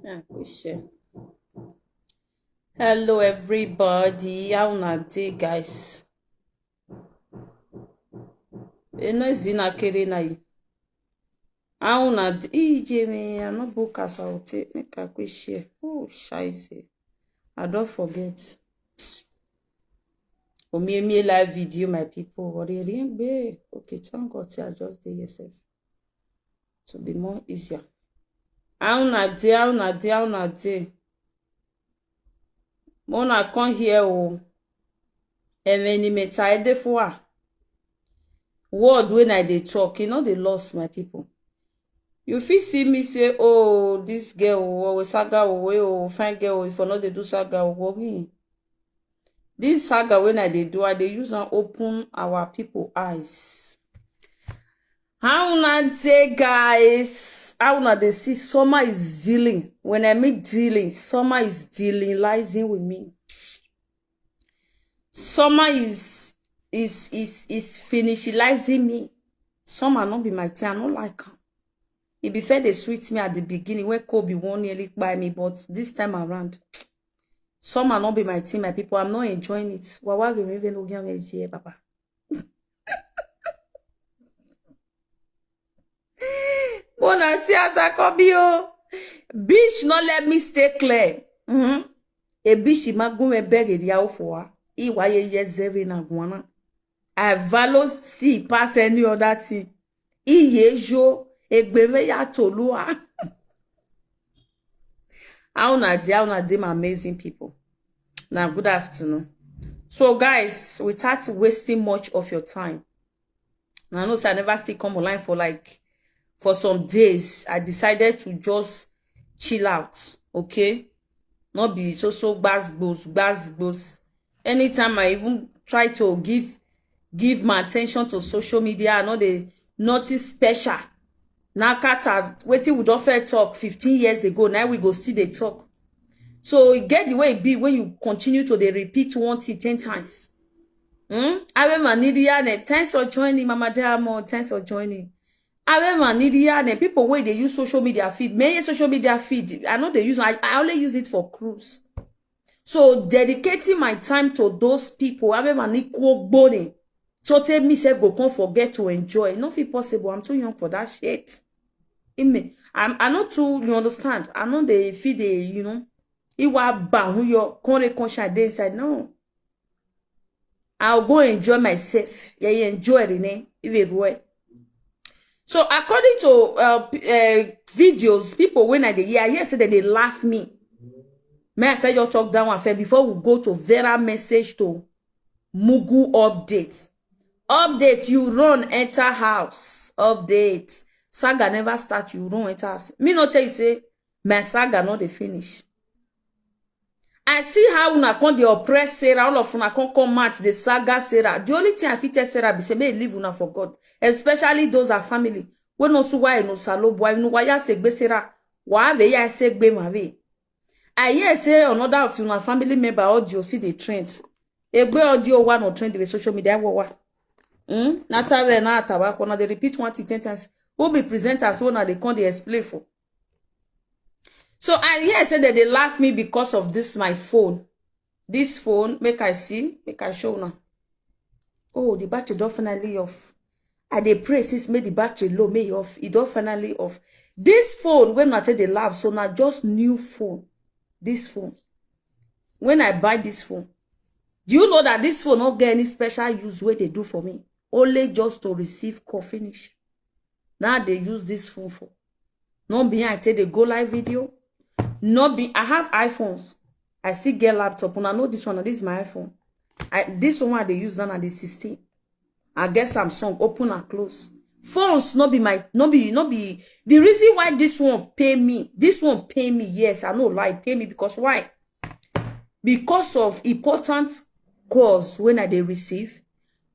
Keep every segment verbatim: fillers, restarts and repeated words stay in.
Yeah, we share. Hello, everybody. How una dey, guys? Eno zina kere na yi. How una dey? Ije me, I no book as I will take. Make I quick share. Oh, scheiße. I don't forget. Omie me live video, my people. What do you think, babe? Okay, thank God. Say I just dey here sef. To be more easier. How una dey? How una dey? How una dey? Mona come here o. Emeni meta ede fua. Word when I dey talk, you know they lost, my people. You fit see me say, oh, this girl, oh, saga, oh, oh, fine girl, if I no dey do saga, oh, oh, hmm. This saga when I dey do, I dey use and open our people eyes. How una dey, guys? How una dey see? Summer is dealing. When I mean dealing, summer is dealing, liaising with me. Summer is is is is finishalizing me. Summer no be my thing. I no like am. E be fair dey sweet me at the beginning when Kobe won nearly buy me, but this time around, summer no be my thing, my people. I'm not enjoying it. Wawa give me even ogian here, Baba. Mona see as I come be o. Bitch no let me stay clear. Mm-hmm. A bitch ma go me beg a dia for her. Iwa ye ye zeve na guana. I value see pass any other thing. Iye jo egbe me ya tolua. How una dey? How una dey, my amazing people? Now, good afternoon. So, guys, without wasting much of your time, I know say I never still come online for, like, for some days. I decided to just chill out, okay? Not be so so gbas gbos, gbas gbos. Anytime I even try to give give my attention to social media, I know they nothing special. Now, Kata, wetin we don first talk fifteen years ago, now we go still dey talk. So e get the way e be when you continue to dey repeat one thing ten times. Hmm? Awe Manidia ne, thanks for joining, Mama Diamond. Thanks for joining. Awe Manidia ne, people wey dey use social media feed, me social media feed, I no dey use. I, I only use it for cruise. So dedicating my time to those people, Awe Mani Kwobone. So tell me self go come forget to enjoy. No fit possible. I'm too young for that shit. Ime, I'm I not too, you understand. I know they feed the, you know. Iwa bahun yo, kore kon shine dey inside. No. I'll go enjoy myself. Yeah, you enjoy it, ne? If it were. So according to uh, p- uh videos, people when I dey hear, I hear say that they laugh me. May I fair your talk down and fair before we go to Vera message to Mugu update. Update, you run enter house. Update. Saga never start, you run enter house. Me not tell you say my saga not dey finish. I see how una come dey oppress Sarah, all of una come come out dey saga Sarah. The only thing I fit tell Sarah be say make e leave una for God, especially those her family. Wey no su why no salo boy no why ya segbe Sarah. Why be ya segbe ma be. I hear say another of una family member audio see the trend. Egbe audio one or trend with social media. What what? Hmm? Na tawe na tawa kona dey repeat one thing ten times. Who be presenters? Who na dey come dey explain for? So I hear say that they laugh me because of this my phone. This phone, make I see, make I show now. Oh, the battery don finally off. I dey pray since make the battery low, make e off. E don finally off. This phone, when I take the laugh, so now just new phone. This phone. When I buy this phone, do you know that this phone not get any special use where they do for me? Only just to receive call finish. Now they use this phone for. No be I take the go live video. No be I have iPhones. I still get laptop. Una know this one. This is my iPhone. I this one I dey use now na the sixteen. I get Samsung, open and close. Phones no be my no be no be the reason why this one pay me. This one pay me, yes, I no lie, pay me because why? Because of important calls when I dey receive,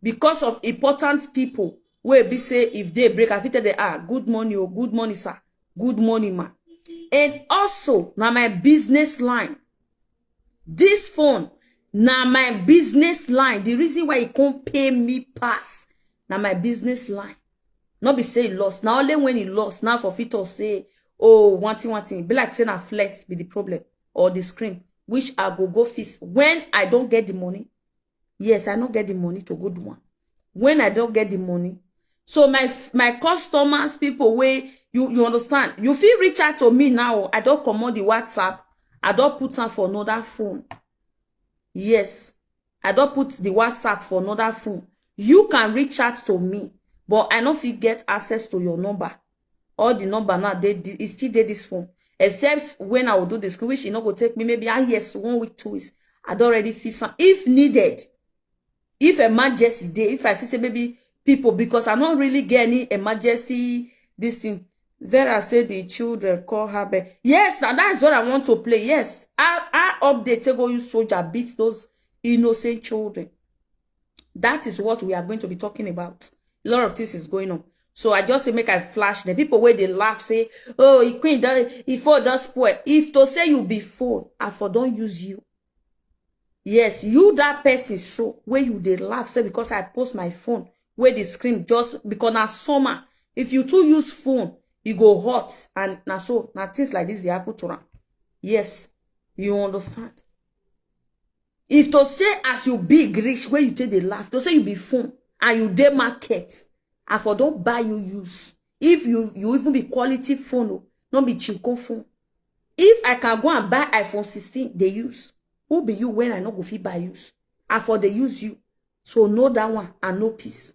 because of important people wey be say if day break, I fit tell them, ah, good morning, oh, good morning, sir, good morning, ma. And also, na my business line. This phone, na my business line. The reason why e come pay me pass, na my business line. No be say e lost. Na only when e lost, now for fit talk say, Oh, one thing, one thing. Be like say na flex be the problem or the screen, which I go go fix when I don't get the money. Yes, I don't get the money to go do one. When I don't get the money, so my f- my customers, people wey you you understand, you feel reach out to me now. I don't command the WhatsApp. I don't put on for another phone. Yes, I don't put the WhatsApp for another phone. You can reach out to me, but I no fit get access to your number. All the number now they, they it still dey this phone. Except when I will do the screen, which e no go take me maybe ah yes, one week, two weeks. I don't already feel some. If needed, if emergency day, if I see say maybe people, because I don't really get any emergency this thing. Vera said the children call her back. Yes, now that's what I want to play. Yes, I I update take go use soldier beat those innocent children. That is what we are going to be talking about. A lot of things is going on. So I just say make I flash the people where they laugh say, oh, he queen that he for just spoil. If to say you be phone, I for don't use you. Yes, you that person so where you they laugh say because I post my phone where the screen just because na summer. If you too use phone, e go hot and na so na things like this they happen to am. Yes, you understand. If to say as you big reach where you take the laugh, to say you be phone and you dey market, I for don't buy you use. If you you even be quality phone, oh, not be chinko phone. If I can go and buy iPhone sixteen, they use. Who be you when I no go fit buy use? I for they use you. So know that one and no peace.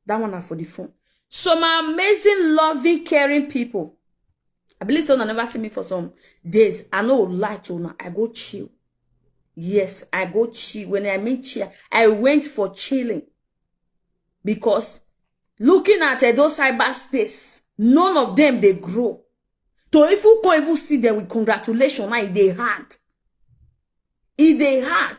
That one are for the phone. So my amazing, loving, caring people. I believe so. Never see me for some days. I know light on. I go chill. Yes, I go chill. When I mean chill, I went for chilling because looking at Edo cyberspace, none of them they grow. To if you can't even see them with congratulations, now they hard. E dey hard.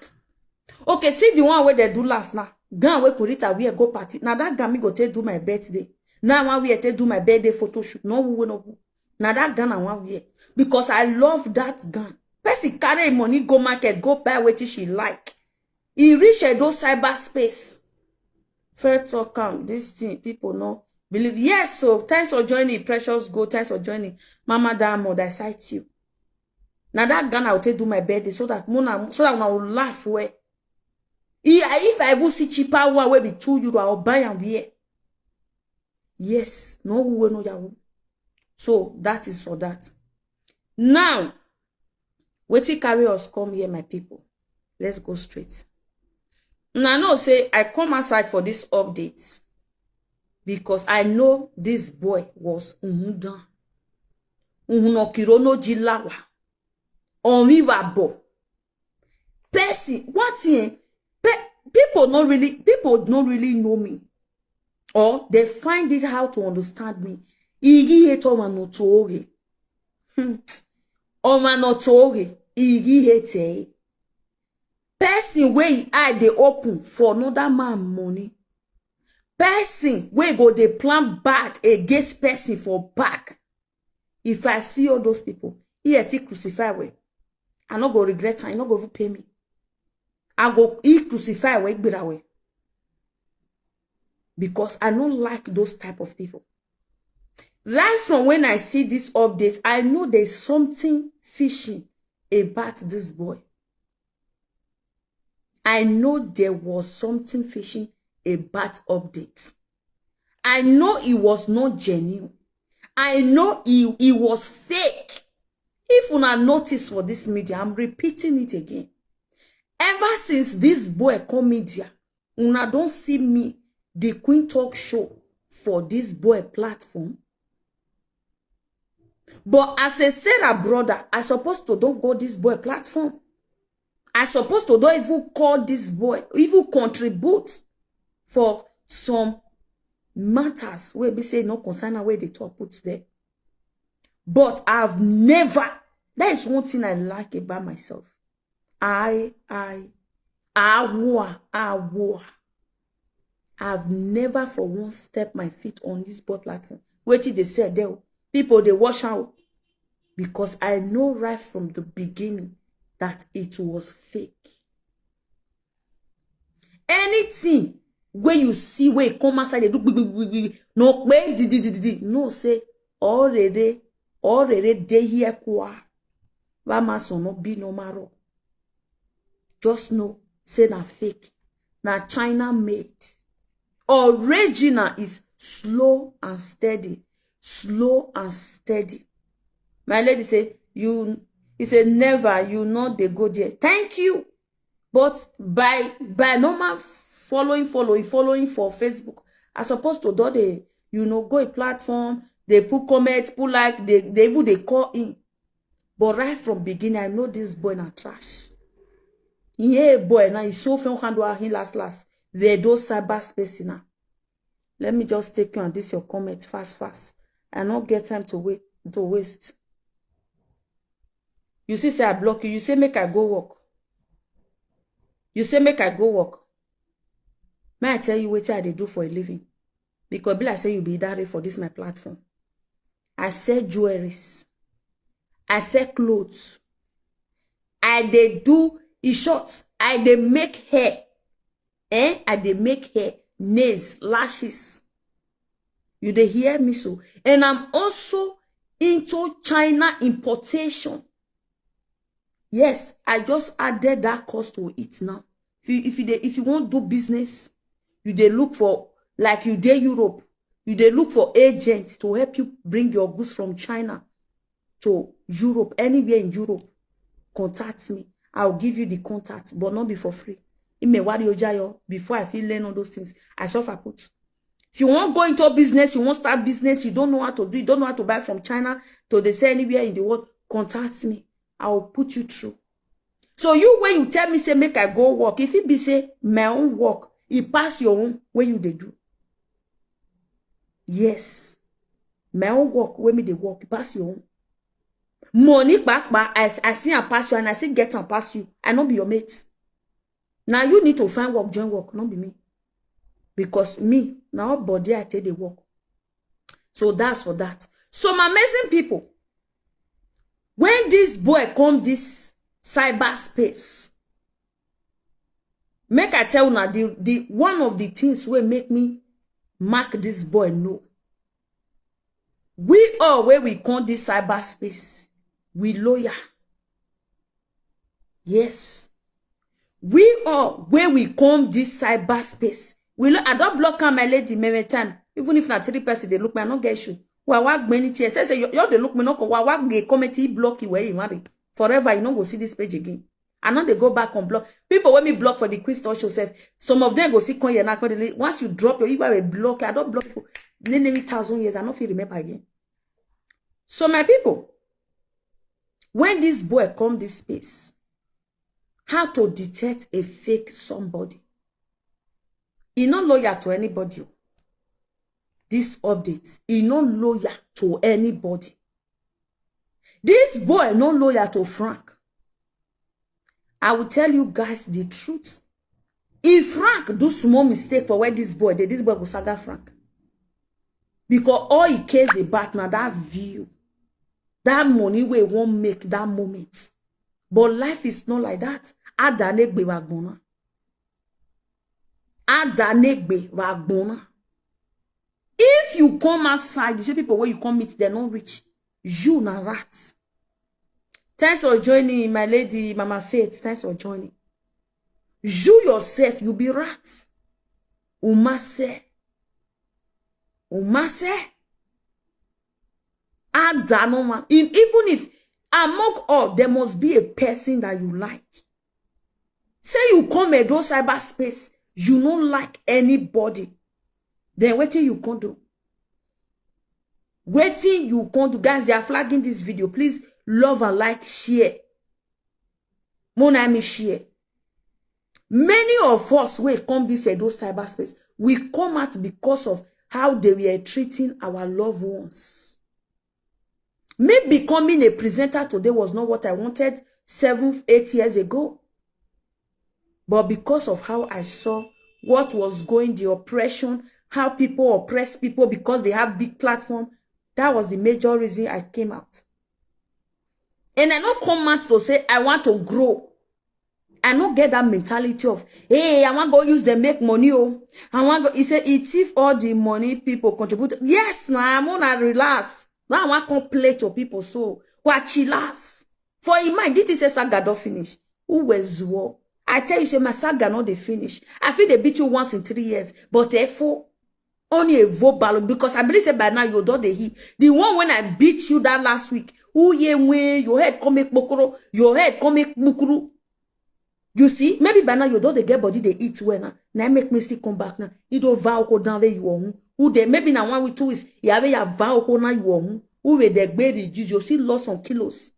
Okay, see the one wey dem do last now. Gown wey Kurita wear go party. Na that gown me go take do my birthday. Now one wear take do my birthday photo shoot. No who wey no who. Na that gown I wan wear because I love that gown. Person carry im money go market go buy wetin she like. E reach Edo cyberspace. First talk am this thing people no believe. Yes, so thanks for joining, precious gold. Thanks for joining, Mama Diamond. I cite you. Na that gown I will take do my birthday so that mona so that una will laugh well. E- If I even see cheaper one wey be two euro, I will buy am wear. Yes, no who wey no yahoo. So that is for that. Now, wetin carry us come here, my people? Let's go straight. Una know say I come outside for this update because I know this boy was unhundan. Unhunokirono jilawa. Unrivable. Person, what thing? Pe- people no really, people no really know me. Or they find it hard to understand me. Igi hate ọmọ no tore. Hmm. Ọmọ no tore. Igi hate eh. Person wey e eye dey open for another man money. Person wey go dey plan bad against person for back. If I see all those people, he eti crucify well. I no go regret am. He no go even pay me. I go he crucify well, igbera well. Because I no like those type of people. Right from when I see this update, I know there's something fishy about this boy. I know there was something fishy about update. I know it was not genuine. I know he, he was fake. If una notice for this media, I'm repeating it again. Ever since this boy come media, una don't see me, the Queen Talk Show for this boy platform. But as a Sarah brother, I supposed to don't go this boy platform. I supposed to don't even call this boy, even contribute for some matters where be say no concern where they talk put there. But I've never, that is one thing I like about myself. I, I, I, I, I've never for one step my feet on this boy platform. Wait till they said there, people they wash out because I know right from the beginning that it was fake. Anything where you see where e come outside, they do big, big, big, big, no way, di, di, di, di, di. No say already, Or rere dey here kwa. Ba ma sono be no maro. Just know, say na fake. Na China made. Original is slow and steady. Slow and steady. My lady say, you, he say, never, you not dey go there. Thank you. But by, by normal following, following, following for Facebook, I supposed to do the, you know, go a platform, they put comments, put like, they, they even they call in. But right from beginning, I know this boy na trash. Yeah, boy, now he's so fun handle him last last. They do cyberspace now. Let me just take you on this your comment fast, fast. I no get time to wait, to waste. You see, say I block you. You say make I go work. You say make I go work. May I tell you what I dey do for a living? Because be like say you be dare for this my platform. I sell jewelries. I sell clothes. I dey do, in short, I dey make hair. Eh? I dey make hair, nails, lashes. You dey hear me so? And I'm also into China importation. Yes, I just added that cost to it now. If you, if you dey, if you wan do business, you dey look for, like, you dey Europe, you dey look for agents to help you bring your goods from China to Europe, anywhere in Europe, contact me. I'll give you the contact, but not be for free. Imewari Ojayo, before I feel learn all those things, I suffer put. If you wan go into business, you wan start business, you don't know how to do, you don't know how to buy from China to dey sell anywhere in the world, contact me. I will put you through. So you, when you tell me say make I go work, if it be say my own work, it pass your own, where you dey do? Yes. My own work, where me dey work, it pass your own. Money back, back, I, I see and pass you, and I see get and pass you. I no be your mate. Now you need to find work, join work, not be me. Because me, now body I take the work. So that's for that. So my amazing people, when this boy come this cyberspace, make I tell una the, the one of the things wey make me mark this boy no. We all wey we come this cyberspace, we loyal. Yes. We all wey we come this cyberspace, we lo-, I don block am, my lady, many time. Even if na three person dey look me, I no get issue. Wa wa gbe ni tie. Say, say, you, you dey look me, no ko, wa wa gbe comment, he block you where you want be. Forever, you no go see this page again. I no dey go back on block. People wey me block for the Queen Store show sef, some of them go see come here now, come dey, once you drop your, you will block, I don block people. Nearly thousand years, I no fit remember again. So my people, when this boy come this space, how to detect a fake somebody? He no loyal to anybody. This update, he no loyal to anybody. This boy no loyal to Frank. I will tell you guys the truth. If Frank do small mistake for where this boy dey, this boy go saga Frank. Because all he cares about now that view, that money we won't make that moment. But life is not like that. Adanegbe wa gbona. Adanegbe wa gbona. If you come outside, you see people where you come meet, they're not rich. You na rat. Thanks for joining, my lady, Mama Faith. Thanks for joining. You yourself, you be rat. Umase. Umase. Adanoma. In, even if among all, there must be a person that you like. Say you come Edo cyberspace, you no like anybody. Then wetin you can do? Wetin you can do? Guys, they are flagging this video. Please love and like, share. Mona me share. Many of us wey come this Edo cyberspace, we come out because of how they were treating our loved ones. Me becoming a presenter today was not what I wanted seven, eight years ago. But because of how I saw what was going, the oppression, how people oppress people because they have big platform, that was the major reason I came out. And I no come out to say I want to grow. I no get that mentality of, "Hey, I wan go use them make money o." I wan go, he say, he thief all the money people contribute. Yes, na, I wanna relax. Why I wan come play to people so? Wa chillax. For in mind, this is a saga don finish. Who was war? I tell you, say my saga no dey finish. I feel they beat you once in three years, but therefore only a verbal, because I believe say by now you don dey hear. The one when I beat you that last week, who ye when your head come make kpokoro, your head come make kpukuru. You see, maybe by now you don dey get body dey eat well now. Now make me still come back now. You don't vow hold down where you are. Who dey maybe now one week, two weeks, you have your vow hold now you are. Who will dey gbé reduce? You still lost some kilos.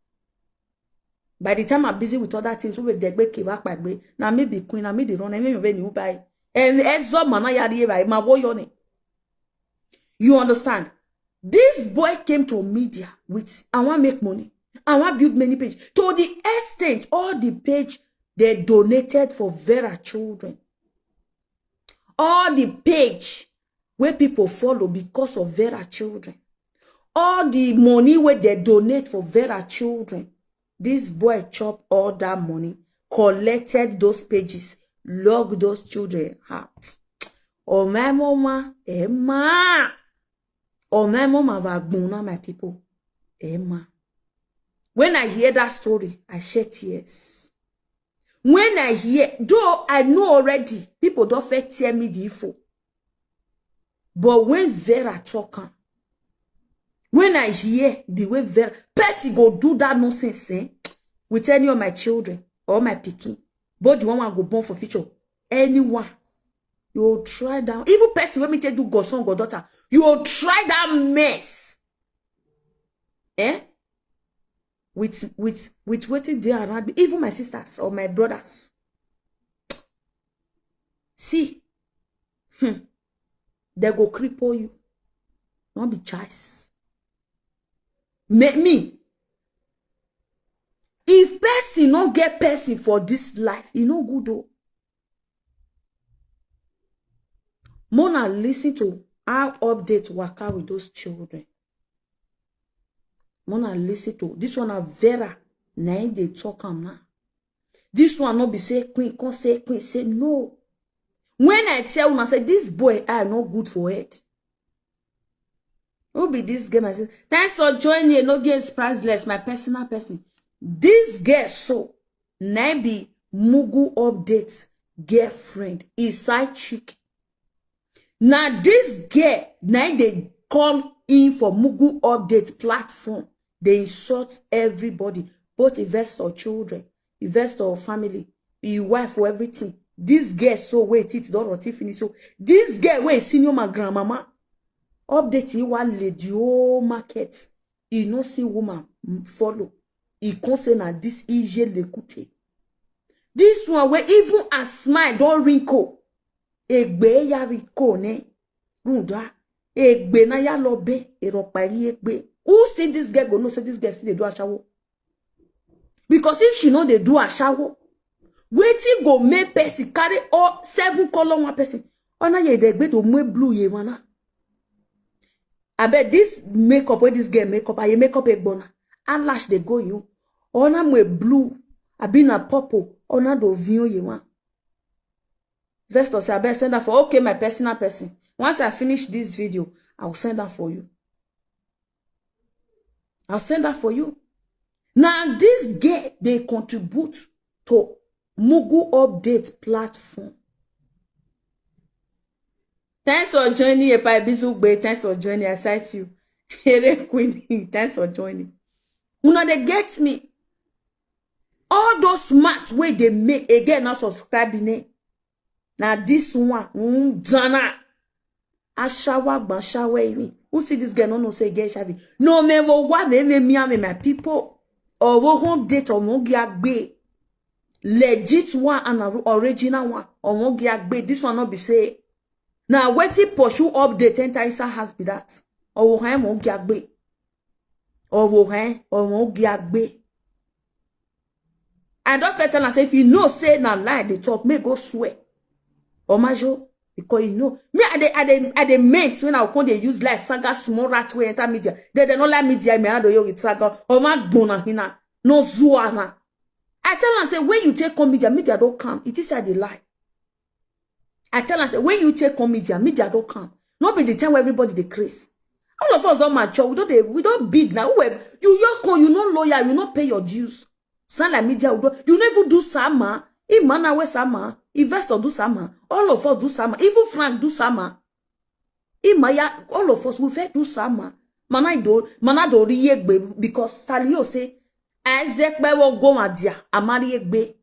By the time I'm busy with other things, who will dey gbé kiwa pagbe? Now me be queen, now me the run, and me when you buy. And ezo mana yari eba, ma wo yo ni. You understand? This boy came to media with, "I wan make money. I wan build many page." To the extent, all the page they donated for Vera children. All the page where people follow because of Vera children. All the money where they donate for Vera children. This boy chop all that money, collected those pages, logged those children out. Oh my mama, Emma. Oh my mama, my people. Emma. When I hear that story, I shed tears. When I hear, though I know already, people don't fit tell me the info. But when Vera talk am, when I hear the way Vera, person go do that nonsense, eh, with any of my children or my pikin, both the one I go born for future, anyone, you will try down. Even person when me take do godson, goddaughter, you will try that mess. Eh? With, with, with wetin dey around me, even my sisters or my brothers. See, hmm, they go cripple you. Not be choice. Make me. If person no get person for this life, e no good o. Mona listen to how update waka with those children. Mona listen to this one, na Vera, na im dey talk am now. This one no be say queen, come say queen, say no. When I tell una say this boy eye no good for head. Who be this girl? I say, thanks for joining. No games priceless, my personal person. This girl so, na be Mugu update girlfriend, his side chick. Now this girl, now they call in for Mugu update platform. They insult everybody, both investor children, investor family, your wife for everything. This girl so wait it don rot finish. So this girl wey senior my grandmama update you one lady oh market. You no see woman follow. He come say na this ije lekute. This one wey even a smile don wrinkle. Egbe ya wrinkle ne. Runda. Egbe na ya lobe. Eropa yi egbe. Who see this girl go know say this girl still dey do ashawo? Because if she no dey do ashawo, wetin go make person carry all seven color one person? Ona ye dey gbe to mwe blue ye wana. I bet this makeup wey this girl makeup, I makeup egbona. Eyelash dey go you. Ona mwe blue, abi na purple, ona do vio ye wan. Vestor say, I bet send that for, okay, my personal person. Once I finish this video, I will send that for you. I'll send that for you. Now, this girl, they contribute to Mugu update platform. Thanks for joining, Epa Ebizugbe. Thanks for joining. I cite you. Here Queen, thanks for joining. Una dey get me. All those smart way they make, again, not subscribing it. Now this one, mm, Dana. Ashawa gban shawa emi. Who see this girl no know say get H I V? No me wo wa me me me me my people. Or wo home date or won gi agbe. Legit one and a original one. Or won gi agbe. This one not be say. Now wetin pursue update enter inside house be that. Or wo han won gi agbe. Or wo han or won gi agbe. I don first tell am say if you know say na lie dey talk, make go swear. Omajo, because you know. Me, I dey, I dey, I dey meant when I come dey use like saga small rat wey enter media. They, they no like media, me, I no dey with saga. Oma gbona hina. No zuana. I tell am say when you take come media, media don come. It is I dey lie. I tell am say when you take come media, media don come. No be the time where everybody dey craze. All of us don mature. We don dey, we don big now. Who were you? You come, you no loyal, you no pay your dues. Sound like media, we don, you no even do sama. Imana we sama. Investor do sama. All of us do sama. Even Frank do sama. Imaya, all of us, we fit do sama. Mana do, mana do ri yegbe because Salio say, "Ezekpe wo go madia, amari egbe."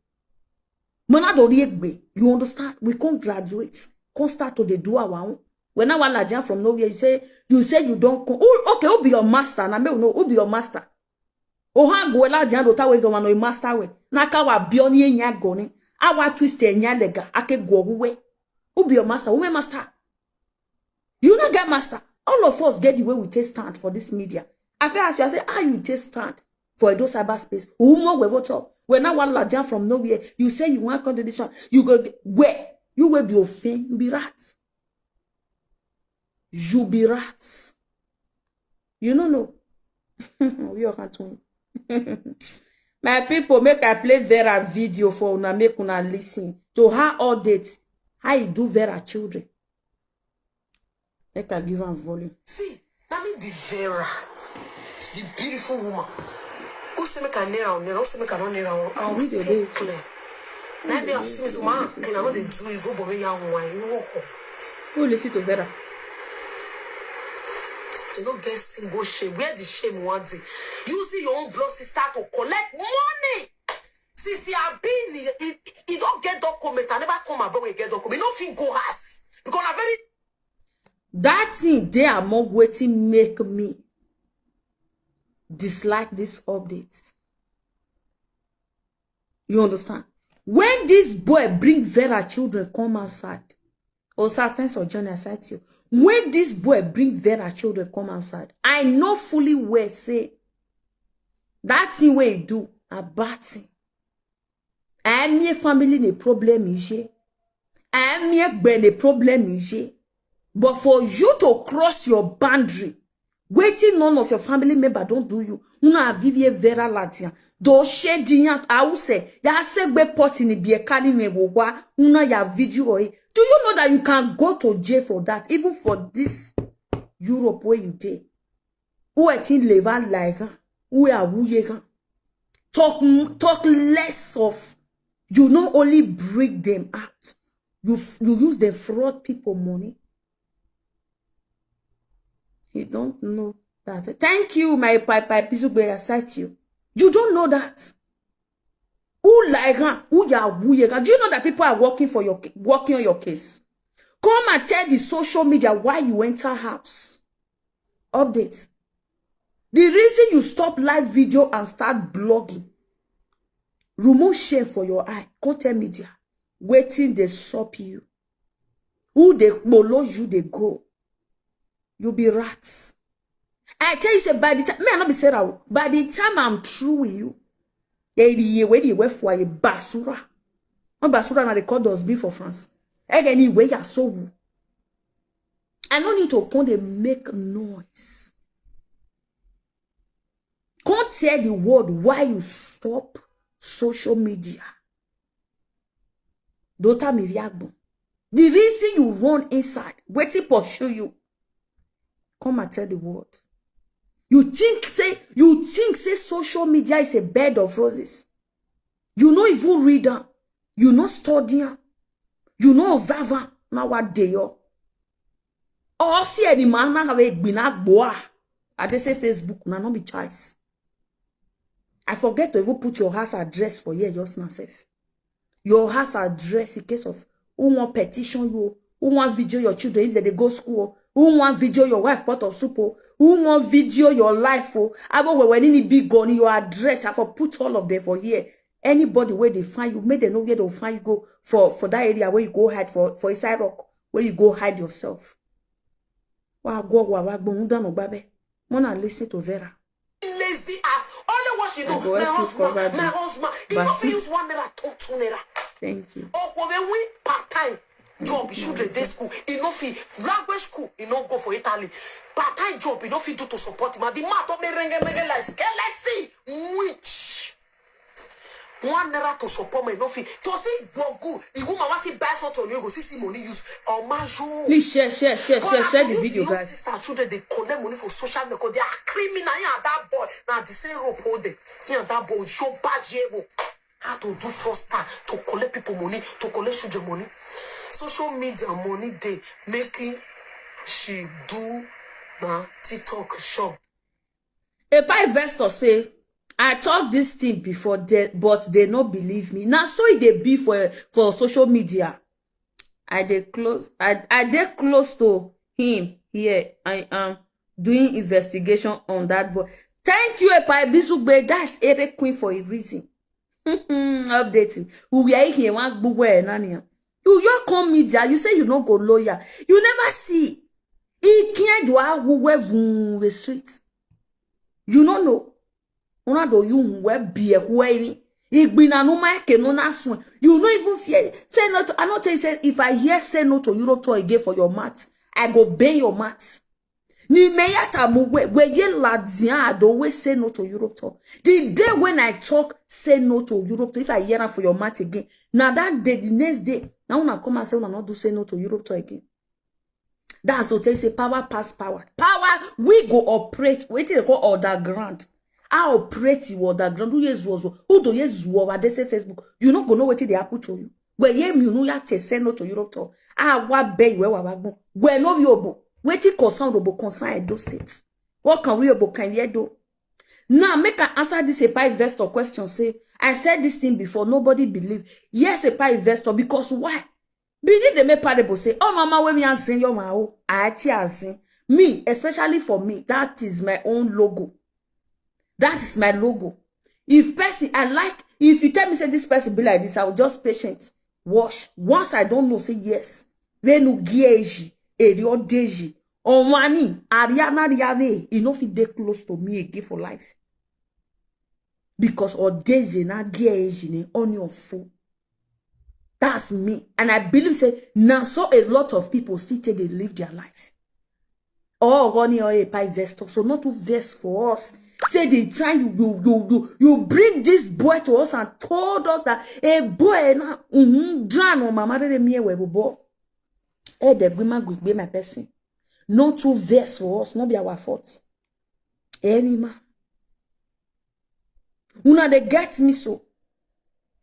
Mana do ri egbe. You understand? We can't graduate. Can't start to dey do our own. When I was Lajan from nowhere, you say, you say you don't come. Who, okay, who be your master? Na me no, who be your master? Oha go Lajan do ta we go no master we. Na ka wa bioni enya goni. Awa twist enya lega. Ake go we. Who be your master? Who my master? You no get master. All of us get the way we take stand for this media. I feel as you say, how you take stand for Edo cyberspace? Who more we vote up? When I want Lajan from nowhere, you say you want contradiction. You go where? You will be offend. You be rat. You be rat. You no know. You can't win. My people, make I play Vera video for una, make una listen to her update. How you do Vera children? Make I give am volume. See, na me be Vera, the beautiful woman. Who say make I near am? Who say make I no near am? I will stay clear. Na me as soon as woman, and I no dey do evil, but me ya wine. You walk. Who listen to Vera? You no get single shame. Where the shame one day? Using your own blood sister to collect money. Since he have been, he, he, he don't get document. I never come above and get document. No fit go house because na very That thing dey among wetin make me dislike this update. You understand? When this boy bring Vera children come outside, Osas, thanks for joining, I cite you. When this boy bring Vera children come outside, I know fully well say that thing wey he do na bad thing. Ami family na problem ije. Ami egbe na problem ije. But for you to cross your boundary, wetin none of your family member don do you, una vivie Vera Latian. Do she diyan ause, ya segbe pot ni bie kali me wo wa, una ya video e. Do you know that you can go to jail for that, even for this Europe where you dey? Who I think leva like her, who are who ye can talk, talk less of, you not only bring them out, you, you use the fraud people money. You don't know that. Thank you, my pai pai Pizugbe, I cite you. You don't know that. Who like her? Who ya who ye can? Do you know that people are working for your, working on your case? Come and tell the social media why you enter house. Update. The reason you stop live video and start blogging, remove shame for your eye. Come tell media wetin dey sup you. Who dey kpolo you dey go? You be rats. I tell you say by the time, me I no be Sarah o, by the time I'm through with you, eh, the year wey the way for a basura. No basura na dey call dustbin for France. Again, the way ya so wu. I no need to come dey make noise. Come tell the world why you stop social media. Dota Miriagbo. The reason you run inside, wetin pursue you. Come and tell the world. You think say, you think say social media is a bed of roses. You no even read am. You no study am. You no observe am. Na wa dey yo. Or see any man na have a gbina gboa. I dey say Facebook na no be choice. I forget to even put your house address for here just now sef. Your house address in case of who wan petition you, who wan video your children if they dey go school, who wan video your wife pot of soup, who wan video your life. I go where when any big gun your address, I for put all of them for here. Anybody where they find you, make them know where they find you go for, for that area where you go hide for, for inside rock, where you go hide yourself. Wa go wa wa gbon dano gbabe. Mona listen to Vera. Lazy ass. Only what she do. My husband, my husband. He not use one naira, two, two naira. Thank you. Oh, we win part time job. He should dey school. He no fit language school. He no go for Italy. Part time job. He no fit do to support him. And the man told me renge renge like skeleton. Which One naira to support me, no fit. To see Bogu, the woman wants to buy something, you go see, see money use. Oh, my you. Please share, share, share, share, share the video, guys. Sister children, they collect money for social media. They are criminal. Yeah, that boy. Now the same rope hold them. Yeah, that boy. Show bad yevo. How to do fraudster, to collect people money, to collect children money. Social media money, they making she do na TikTok shop. Epa investor say, I talk this thing before, they, but they no believe me. Now, so e dey be for, for social media. I dey close, I, I dey close to him here. I am doing investigation on that boy. Thank you, Epa Ibizugbe. That's Ere Queen for a reason. Updating. We are here, one gbogbo ẹ̀ náà nìyẹn. You, you come media, you say you no go lawyer. You never see. He can't do a who we the street. You no know. Una do you we be a who any. Igbina no my ke no na sun. You no even fear. Say no to, I not tell you say, if I hear say no to Europe tour again for your mat, I go bend your mat. Ni me ya ta mu we, we ye la dia do we say no to Europe tour. The day when I talk, say no to Europe tour, if I hear am for your mat again, now that day, the next day, now una come and say una not do say no to Europe tour again. That's what they say, power pass power. Power, we go operate. Wetin they call underground. I operate you underground. Who is was who do yes over they say Facebook? You no go know wetin dey happen to you. Where ye me no ya te say no to Europe tour. I wa be you wa wa gbon. Where no yobo. Wetin concern obo concern Edo State. What can we obo can ye do? Now make I answer this Epa investor question. Say, I said this thing before, nobody believe. Yes, Epa investor, because why? Believe they make parable say, oh mama, when me and sing your ma oh, I tea and sing. Me, especially for me, that is my own logo. That is my logo. If person I like, if you tell me say this person be like this, I will just patient. Watch. Once I don't know, say yes. Venu gieji, erio deji. Onwani, Ariana Riave, you know fit dey close to me again for life. Because odeji na gieji ni on your fool. That's me. And I believe say now so a lot of people still take they live their life. Oh, Ronnie or a pie investor. So not to vex for us. Say the time you you you you, you bring this boy to us and told us that a boy na mm-hmm, drown on mama rere me we bobo. Eh, the grima gbe my person. Not to vex for us, not be our fault. Any man. Una dey get me so.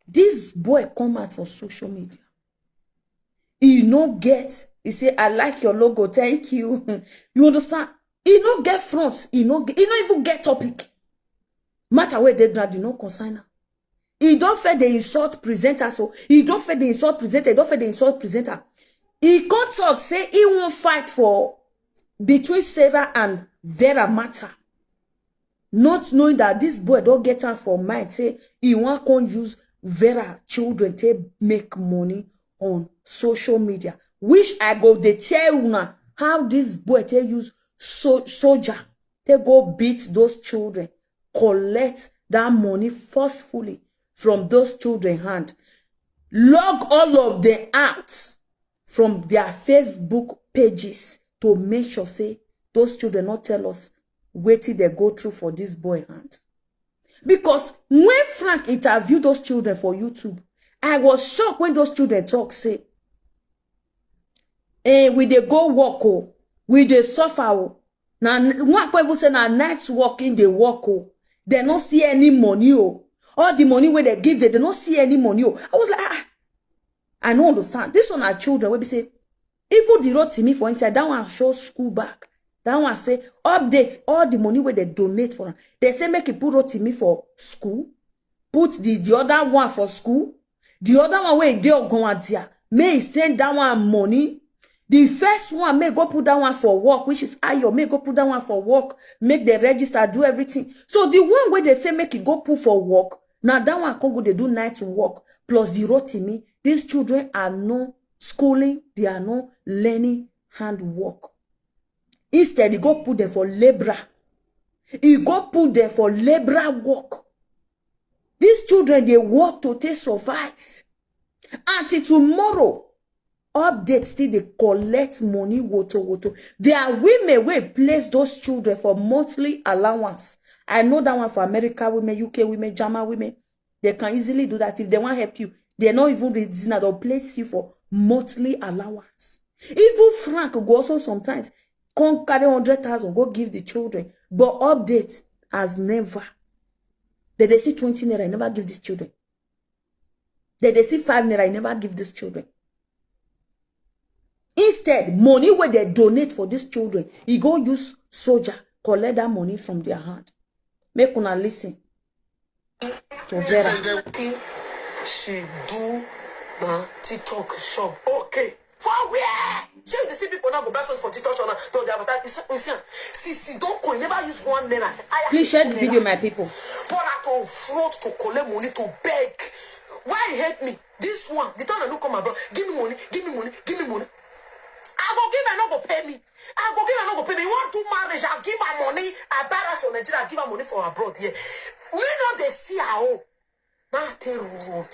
This boy come out for social media. He no get. He say, I like your logo. Thank you. You understand? He no get front. He no get, he no even get topic. Matter where they grab, you no concern am. He don't fail the insult presenter. So he don't fail the insult presenter. He don't fail the insult presenter. He come talk say he won't fight for between Sarah and Vera matter. Not knowing that this boy don't get am for mind. Say he want come use Vera children to make money on social media. Which I go they tell una how this boy they use so soldier they go beat those children, collect that money forcefully from those children hand, log all of them out from their Facebook pages to make sure say those children not tell us wetin they go through for this boy hand. Because when Frank interviewed those children for YouTube, I was shocked when those children talk say, eh, we dey go work oh, we dey suffer oh. Now one people say na night work in dey work oh, they no see any money oh. All the money where they give them, they no see any money oh. I was like, ah, I no understand. This one are children wey be say even the Rotimi for inside that one show school back. That one say update all the money where they donate for am. They say make you put Rotimi for school, put the the other one for school, the other one where they go and there. May he send that one money. The first one may go put that one for work, which is Ayo. May go put that one for work, make the register, do everything. So the one where they say make it go put for work, now that one can go they do night work plus the Rotimi. These children are no schooling, they are no learning hand work. Instead, he go put them for laborer. He go put them for laborer work. These children they work to take survive. Until tomorrow, update still they collect money woto woto. There are women wey place those children for monthly allowance. I know that one for America women, UK women, German women. They can easily do that if they wan help you. They no even reason at all place you for monthly allowance. Even Frank go also sometimes come carry hundred thousand, go give the children. But update has never. They dey see twenty naira, never give these children. They dey see five naira, never give these children. Instead, money wey they donate for these children, he go use soldier, collect that money from their hand. Make una listen to Vera. She do na TikTok shop. Okay. For where? Shey you dey see people now go buy something for TikTok shop now? Don dey advertise. You see, you see am. See, see, don coin. Never use one naira. Hire Please share the naira. Video, my people. Pour out to front to collect money to beg. Why you hate me? This one, the time I no come abroad, give me money, give me money, give me money. I go give, I no go pay me. I go give, I no go pay me. You want to marriage? I give her money. I buy house for Nigeria. I give her money for abroad. Yeah, me no dey see her own. Now I tell you,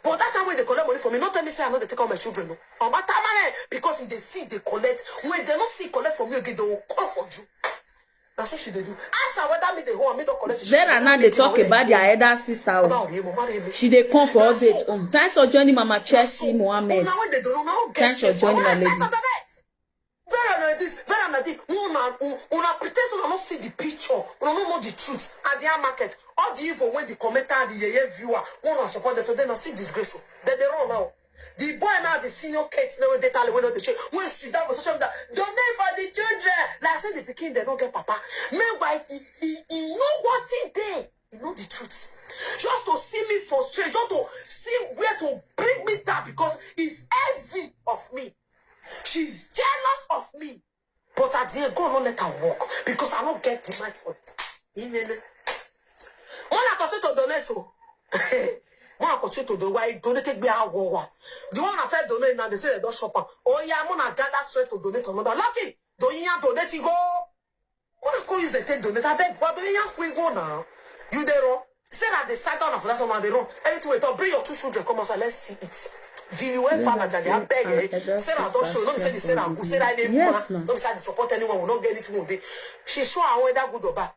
but that time when they collect money for me, not tell me say I no dey take all my children. No, on my time, eh, because if they see they collect, when they no see collect for me again, they will call for you. Na so she dey do. Ask her whether me dey hold, me don collect. Vera now dey talk about their elder sister. Oh. She dey come for update. Um, thanks for joining Mama Chelsea Mohammed. Thanks for joining, my lady. Vera na this, Vera na this. Una, una pretend una no see the picture. Una no know the truth. At the market, all the evil when the commenter, the yeye viewer, una support them today, na see disgrace. They dey run now. The boy now, the senior kids now, they tell when they check. When sit down for social media, donate for the children. Like say the pikin they don't get papa. Meanwhile, he, he, he know what he did. He know the truth. Just to see me frustrated, just to see where to bring me down because it's heavy of me. She's jealous of me. But at the end, God no let her work because I no get the mind for it. Amen. When I continue to donate, oh, when I continue to do why donate take me our war. The one I first donate now, they say they don't shop am. Oh yeah, I'm gonna gather strength to donate another. Lucky, do you donate go? When I call you the take donate, I beg, why do you go now? You dey wrong. Sarah, the saga of that one, they wrong. Everything we talk, bring your two children, come outside, let's see it. Viewing family, I beg, eh. Sarah don't show. Don't say the Sarah good. Sarah dey woman. Don't say the support anyone. We not get anything we dey. She show her whether good or bad.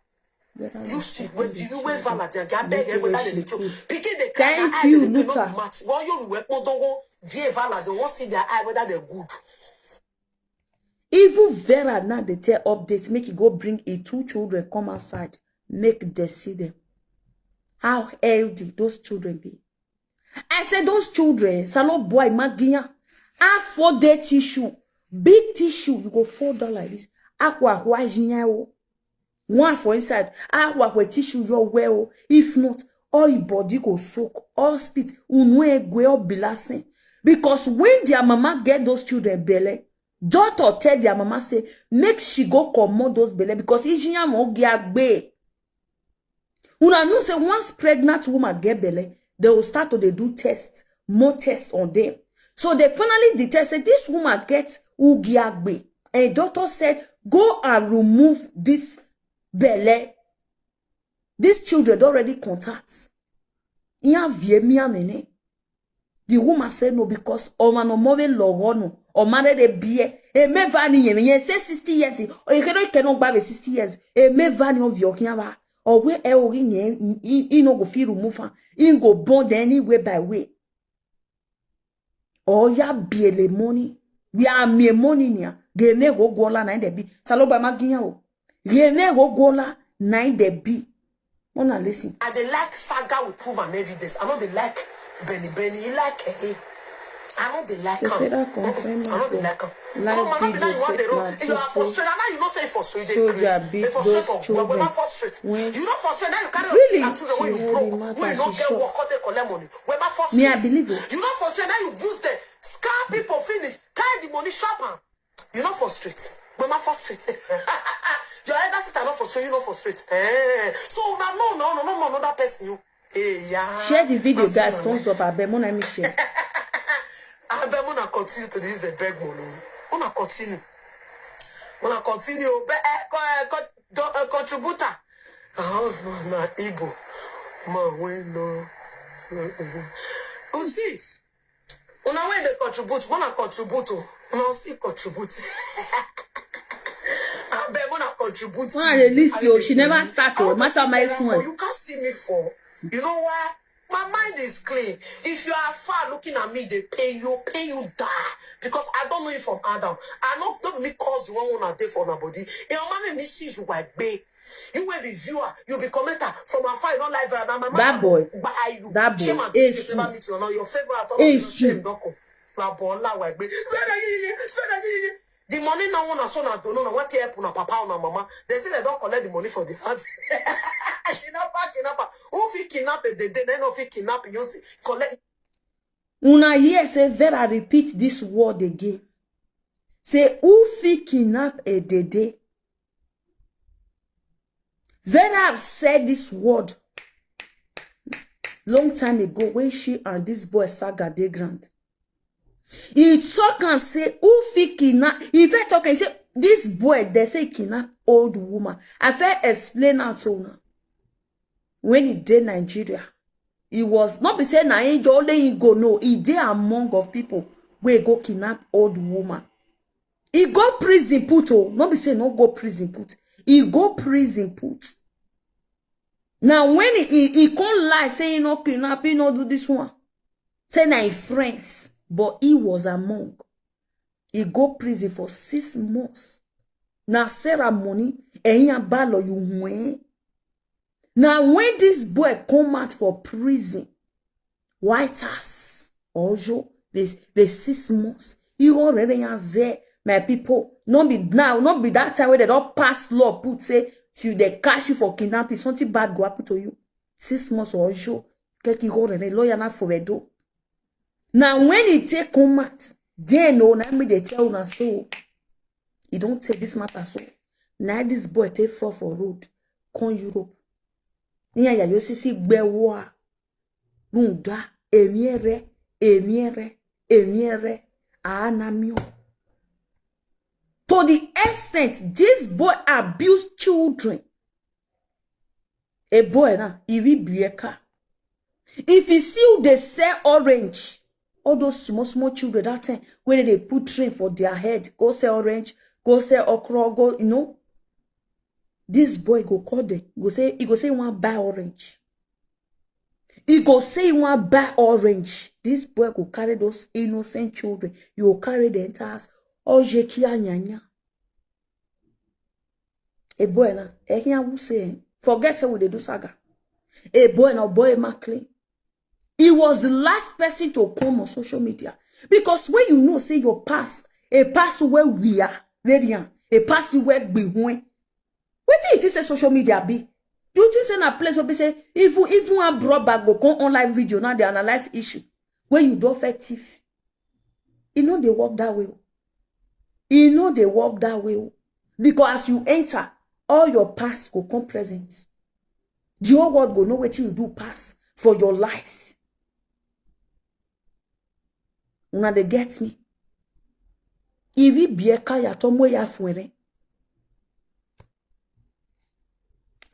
You still when viewing family, I beg, eh, whether they dey joke. Pikin dey cry. Thank you, Luther. Well, you will go down. View family, they won't see their eye whether they're good. Even Vera now dey tell update make e go bring e two children come outside make dem see them. How healthy those children be? I say those children, salo boy magiyan, half four day tissue, big tissue, you go fall down like this. Akwa akwa jiyan o. One for inside, akwa akwa tissue your well o. If not, all your body go soak, all spit, unu egwe, all bilasin. Because when their mama get those children belle, doctor tell their mama say make she go comot those belle because ijiyan wọn gi agbe. Una know say once pregnant woman get belle, they will start to dey do test, more test on them. So they finally detect say this woman get ugiagbe, and doctor said go and remove this belle. These children don already contact. Ihe a vie mi amene. The woman said no because ọma no more logo no. Ọma re de bie. E me va ni yen, yen say sixty years. E kero keno gba be sixty years. E me va ni ovio kian va. Or where e ori yen, he, he no go fit remove am. He go burn them any way by way. Or ya biele money. We are mere money nia. Ge ne go gola na inde bi. Salo ba magiyan o. Ge ne go gola na inde bi. Una listen. I dey like saga with proof and evidence. I no dey like Benny Benny. You like eh? I no dey like So am. say that confirm I no dey for like am. live Come on, video now you want the set road. na You true are say frustrated. Now you know say you frustrated. soldier They beat frustrate those for where children. Where frustrate. When You don't frustrate. Now you carry Really? your children when She you hold broke. the matter, When you don't she get shock. Work, come take collect money. Where frustrate. Me, I believe o. You don't frustrate. Now you use the scam people finish. Carry the money, shop am. You not frustrate. Where frustrate. Your elder sister not frustrate. You not frustrate. Eh. So una no no no no no another person. You. Hey, yeah. Share the video, That's guys. my Thumbs up. I beg, una make share. I beg una continue to use the beg money. Una continue. Una continue. Be, eh, co, eh, co, do, eh, contributor. Her husband na Igbo man wey no. You see, una wey dey contribute, una contribute o, una still contribute. I beg una contribute. Una dey list I you, dey she never contribute. start I o. want to Matter see my Vera small. For you can't see me for. You know why? My mind is clean. If you are far looking at me, they pay you, pay you die. Because I don't know you from Adam. I know don't be me cause the one who not there for nobody. Your mommy miss you like babe. You will be viewer, you be commenter from afar, you don't live and my That boy, buy you. That boy, Shame and Ace. Disgrace never meet you. Now your favorite, Ace. Shame don't come. My boy, lie like babe. The money now one son I don't know what help una papa una mama. They say they don't collect the money for the house. She not back in up. Who fit kidnap a day? They no fit kidnap you see collect. Una hear say Vera repeat this word again. Say who fit kidnap a dede? Vera have said this word long time ago when she and this boy Saga dey ground. He talk and say who fit kidnap? He fit talk and say this boy they say kidnap old woman. I fit explain am to una. When he dey Nigeria, he was not be say na him only he go know. He dey among of people wey go kidnap old woman. He go prison put oh, not be say no go prison put. He go prison put. Now when he, he, he come lie say he no kidnap, he no do this one. Say na him friends, but he was among. He go prison for six months. Na Sarah money, ẹ̀yin abalo you win. Now when this boy come out for prison, White House, Ojo, this the six months. You already there, my people. Not be now, not be that time where they don't pass law put say if you they catch you for kidnapping, something bad go happen to you. Six months Ojo, keki go rene lawyer na for do. Now when he take come out, then no, now me they tell una so. He don't take this matter so. Now this boy take fall for road, come Europe. Ní àyà yóò sì sí gbẹ wá. Runda, èmi rẹ, èmi rẹ, èmi rẹ, àánàmíọ. To the extent this boy abuse children. A boy now, if he be a car. If you see who they sell orange, all those small, small children that time, when they put train for their head, go sell orange, go sell okra, go, you know. This boy go call them, go say, he go say he want buy orange. He go say he want buy orange. This boy go carry those innocent children. You go carry the entire house. Oje kia nyanya. A boy na, eh, here who say, forget say we dey do saga. A boy na boy Maclean. He was the last person to come on social media because when you know say your past, a past where we are, very young, a past where we went. What do you think say social media be? Do you think say na place where be say even even a brother go come on live video now they analyze issue where you don't fit thief? E no dey work that way. E no dey work that way. Because as you enter, all your past go come present. The whole world go know what you do past for your life. Una dey get me? If he be a kaya tomo ya fuere.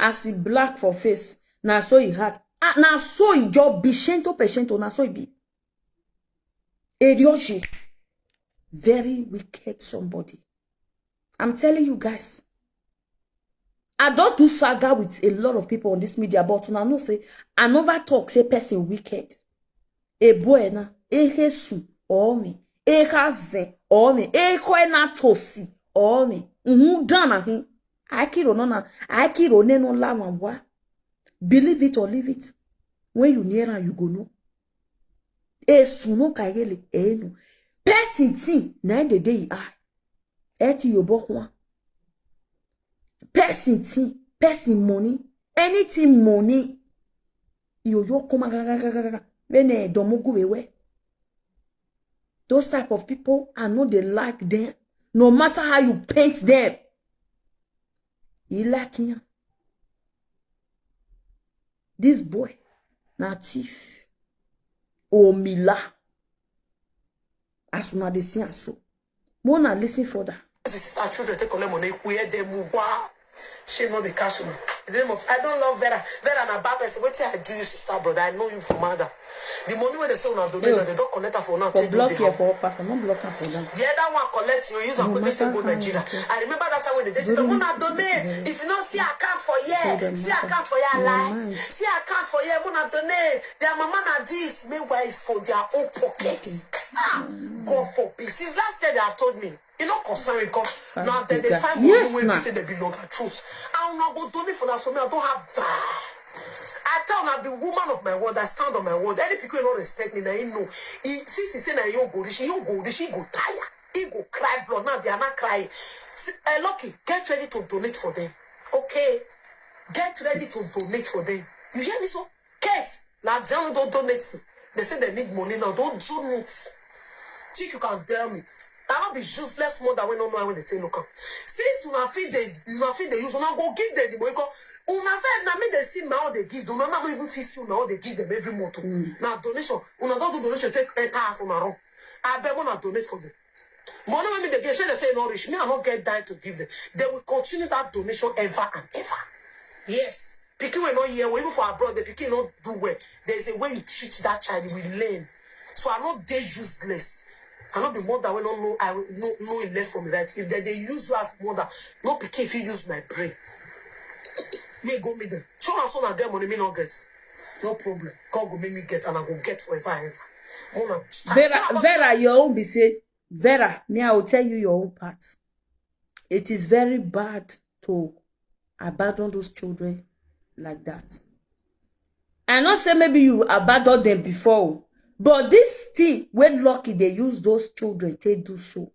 As he black for face, na so he heart. Ah, na so he just be shento peshento, na so he be. Erioji, very wicked somebody. I'm telling you guys. I don't do saga with a lot of people on this media, but una know say I never talk say person wicked. A boy na, a hesu, or me, a hazen, or me, a koena tosi, or me. Mm-hmm, done, I think. I kiro no na, I kiro ne no la wa. Believe it or leave it. When you near am, you go know. Esu no kagele enu. Person thing na the day I. Eti yo bokwa. Person thing, person money, anything money. Yo yo come ga ga ga ga ga. When eh domugu wewe. Those type of people, I know they like them. No matter how you paint them, he like him. This boy, na thief. Omila. As una dey see am so. Mona listen further. Sister children take collect money, we hear them. Wow. Shame no dey catch una. In the name of, I don't love Vera. Vera na bad person. Wetin I do you, sister, brother? I know you from Ada. The money wey they say una donate, Ew. Now they don't collect am for una. For Take do block the here house. For upper, for not block am for down. The other one collect, you use am No quickly to matter go how Nigeria. you I remember that time when they did it. During- Una donate. If you not see account for here, Hold on, see matter. Account for here, No lie. mind. See account for here, una donate. Their mama na this. Meanwhile, it's for their own pockets. Ah, God forbid. Since last year they have told me. You know, concern me, God. Now the then they guy. Find Yes, money when ma. We say they be longer truth. I will not go donate for that. So me, I don't have that. I tell una, I be woman of my word. I stand on my word. Any people wey no respect me, na him know. He, since he say na him go rich, he go rich, he go tire, he go cry blood. Now they are not crying. See, eh, Lucky, get ready to donate for them. Okay, get ready to donate for them. You hear me so? Kate, now they don't donate. They say they need money now. Don't donate. Think you can tell me. I not be useless mother wey no know when they take look am. Since una fit dey, una fit dey use, una go give them the money. Come, una say na me they see my own they give them. Una no even fit see una own they give them every month. Now donation, una don't do donation, take enter house una run. I beg una donate for them. Money wey me they get, shey they say no rich. Me, I not get dime to give them. They will continue that donation ever and ever. Yes. Pikin wey no hear well, even for abroad, the pikin no do well. There is a way you treat that child, he will learn. So I no dey useless. I no be mother wey no know, I no know him left from right. If they dey use you as mother, no pikin fit use my brain. Me go meet them. Show una so una get money, me no get. No problem. God go make me get and I go get forever and ever. Una start. Vera, Vera, your own be say, Vera, me, I will tell you your own part. It is very bad to abandon those children like that. I not say maybe you abandon them before, but this thing wey Lucky they use those children to do so.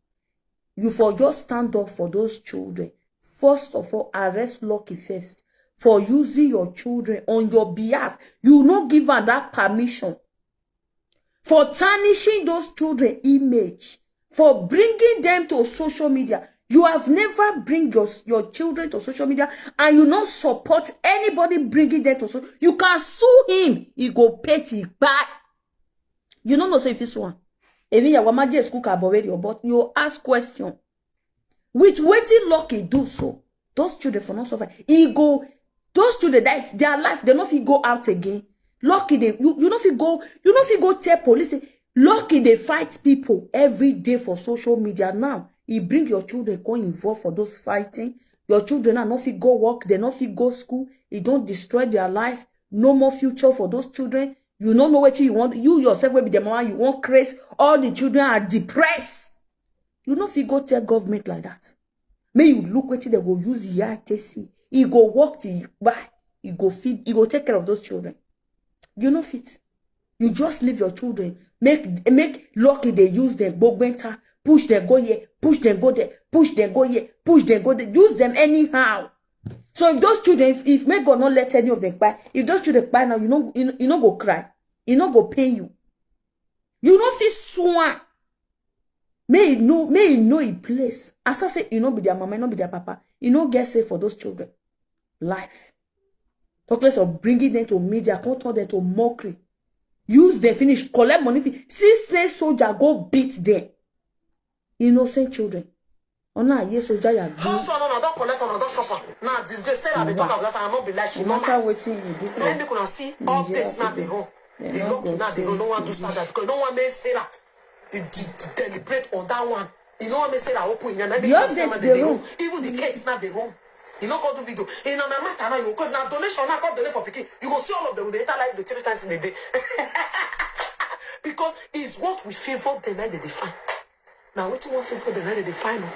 You for just stand up for those children. First of all, arrest Lucky first for using your children on your behalf. You no give am that permission. For tarnishing those children image, for bringing them to social media. You have never bring your, your children to social media, and you not support anybody bringing them to social. You can sue him. He go pay till back. You no know say if this one, even your mama just cook her already, but you ask question. With wetin Lucky do so, those children for not suffer. He go, those children, that is their life, they no fit go out again. Lucky they, you, you no fit go, you no fit go tell police say, Lucky they fight people every day for social media. Now, he bring your children come involve for those fighting. Your children are no fit go work, they no fit go school. He don't destroy their life. No more future for those children. You no know what you want. You yourself will be the mama, you want craze. All the children are depressed. You no fit go tell government like that. May you look wetin they go use your eye take see. He go work till he buy. He go feed, he go take care of those children. You no fit. You just leave your children. Make, make Lucky they use them. Gbogbenta, push them go here, push them go there, push them go here, push them go there. Use them anyhow. So if those children, if, if may God not let any of them buy, if those children buy now, you know, you, you no go cry. You no go pain you. You no fit swan. May you know, may you know a place. As I say, you no be their mama, you no be their papa. You no get safe for those children. Life. Talk less of bringing them to media, come turn them to mockery. Use them finish, collect money. Fi-, see, say soldier go beat them. Innocent children. Ona, yes, soldier, you are good. First one, una don collect, una don chop am. Now disgrace. Sarah dey talk am last, I no be lie, she No no matter lie. Wetin you do Na him make una see updates now dey run. The Lucky now dey run. No one do Sarah because no one make Sarah. He de- deliberate on that one. You know what make Sarah open? Na The make Sarah updates dey dey run. run. Even the case now dey run. You no go do video. In my matter now, you go, if na donation now, come donate for pikin. You go see all of them with the entire life the three times in a day. Because it's what we favor them, na dey define. Now wetin wan favor them, na dey define o.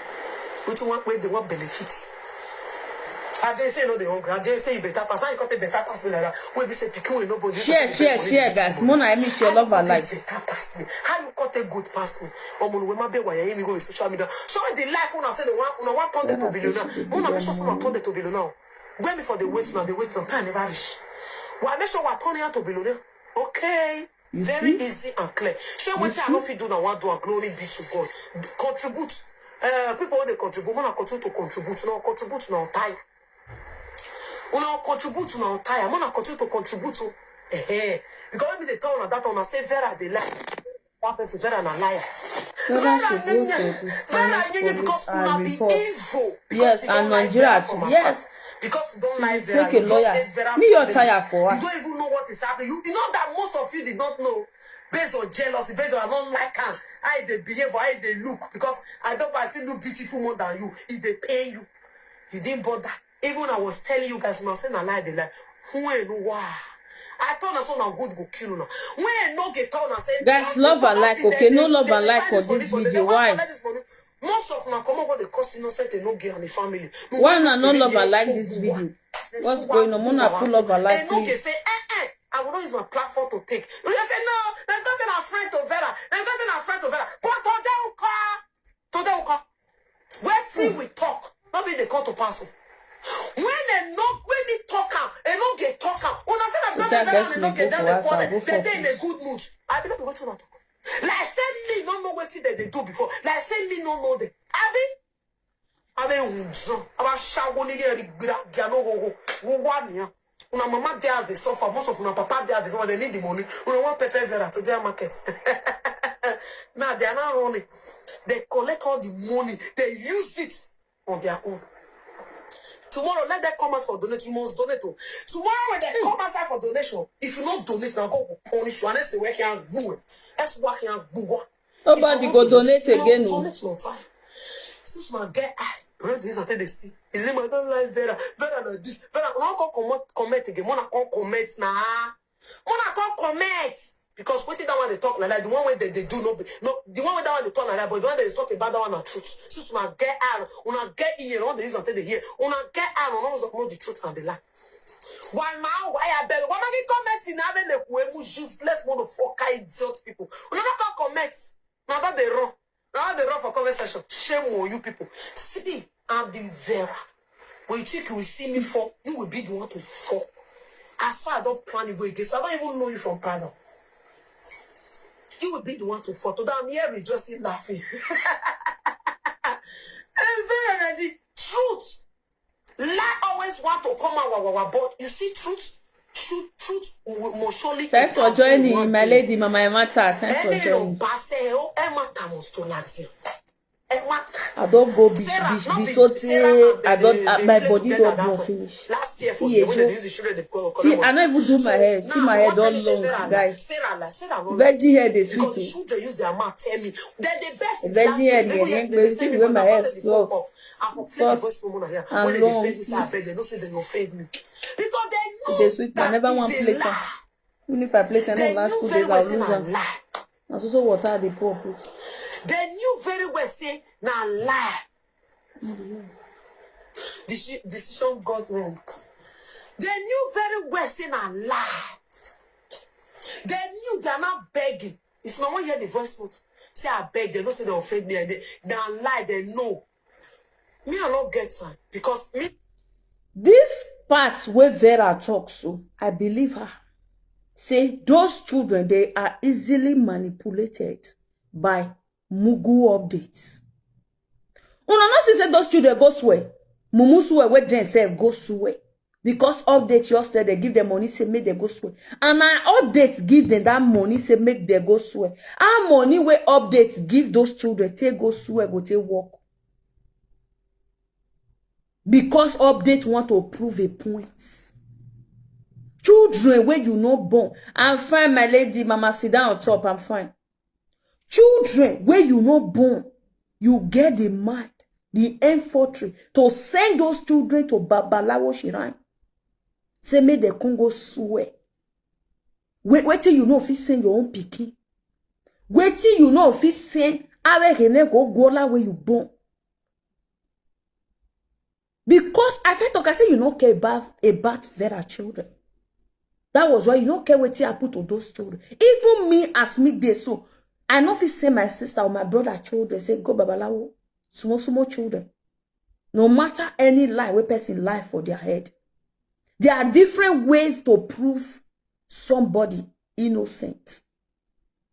Wetin wan, wey dey wan benefit. I dey say no dey hungry. I dey say you better pass. How you come take better pass me like that? Wey be say pikin wey nobody. Share, share, share, guys. Mona, I miss your love and life. Better pass me. How you come take good pass me? Omo, we ma be why you go with social media. So the life una say they want, una want turn them to billionaire. Mona, make sure una turn them to billionaire. When me for the wait now, the wait now, time never reach. Why make sure we turn here to billionaire? Okay. Very easy and clear. Shey wetin I no fit do na wan do, and glory be to God. Contribute. Uh, people wey dey contribute, una continue to contribute. Una contribute, una tire. Una contribute, una tire. Una continue to contribute. Oh. Eh, eh. Because when me dey tell una that, una say Vera dey lie. That person, Vera na liar. Whether she go to the Spanish police and report. Yes, and Nigeria too. Yes. Because you don't like Vera, you just hate Vera. Me, you're tired for her. You don't even know what is happening. You, you know that most of you did not know. Based on jealousy, based on I don't like her, how they behave, how they look. Because I don't, I still look beautiful more than you. If they pay you, you didn't bother. Even I was telling you guys, una say na lie, they lie. Who ain't why? I thought I saw na good go kill una. When I no get town, I said, guys, love and like, okay? No love and like for this video. Why? Most of una come up with the cause innocent and no get on the family. Why una no love and like this video? What's going on? Mona, pull love and like, please. Say, eh, eh. I will not use my platform to take. You just say no. Dem go say na friend to Vera. Dem go say na friend to Vera. But today we call. Today we call. Wetin we talk, no be dey come to pass o. When dem no, when me talk am, dem no get talk am. Una say na because Vera no get down the corner, dem dey in a good mood. I be no be wetin una talk. Like say me no know wetin dem dey do before. Like say me no know dem. Abi? Abi unzo. Aba shawo ni dey gbira gia no go go. Wo wa ni ya. Una mama dey as dey suffer, most of una papa dey as dey suffer, they need the money. Una wan pepper Vera to their market. Now they are not running. They collect all the money, they use it on their own. Tomorrow, let them come out for donate. You must donate. Oh. Tomorrow, when they come outside for donation, if you not donate, now God will punish you. Unless they work and go. That's work and go. Nobody go donate again. Donate no time. Since my get ass, read this and tell they see. His name I don't like Vera. Vera like this. Vera, no come comment, comment again. Mona come comment now. Mona come comment. Because wetin that one they talk like that, the one wey they, they do no be no, the one wey that one they talk like that, but the one they talk about that one na truth. Since una get eye, una get ear, una dey use am take dey hear, una get eye, una no know the truth and the lie. Why ma why I beg? Why ma get comment in abe ne kuemu useless motherfucker idiot people? Una no come comment. Now that they run. Now they run for comment section. Shame on you people. See, I'm the Vera. When you think you will see me fall, you will be the one to fall. As far as I don't plan evil against you, I don't even know you from Prado. You will be the one to fall. Today I'm here rejoicing, laughing. I'm very ready. Truth. Lie always want to come out, wa, wa, wa, but you see truth, truth, truth will most surely. Thanks for joining, my lady, Mama Emata. Thanks for joining. Emma Tamus to Latin. I don't go be, be, be so tey. I don't, uh, my body don't go finish. Last year for the way they use the children, they call. See, I no even do my hair. See my hair don long, guys. Virgin hair dey sweet. Because the children use their mouth tell me. They're the best. Virgin hair dey sweet. When my hair soft, soft and long. Because they know that is a lie. Even if I play ten last two days, I'll lose am. Na so so water I dey pour put. They knew very well say na lie. Deci-, decision got wrong. They knew very well say na lie. They knew they are not begging. If no one hear the voice note, say I beg. They no say they offend me. They, they are lie. They know. Me, I no get time because me. This part wey Vera talk so, I believe her. Say those children, they are easily manipulated by Mugu updates. Una no see say those children go swear. Mumu swear wey dem sef go swear. Because update just tell dem give dem money say make dem go swear. And na update give dem that money say make dem go swear. How money wey update give those children take go swear go take work? Because update want to prove a point. Children wey you no born. I'm fine, my lady, Mama, sit down on top. I'm fine. Children wey you no born, you get the mind, the infantry to send those children to Babalawo Shrine. Say make dem come go swear. Wait, wetin you no fit send your own pikin? Wetin you no fit send Aregene go Gola wey you born? Because I fit talk, I say you no care about, about Vera children. That was why you no care wetin happen to those children. Even me, as me dey so, I no fit send my sister or my brother children say go Babalawo. Small, small children. No matter any lie wey person lie for their head, there are different ways to prove somebody innocent.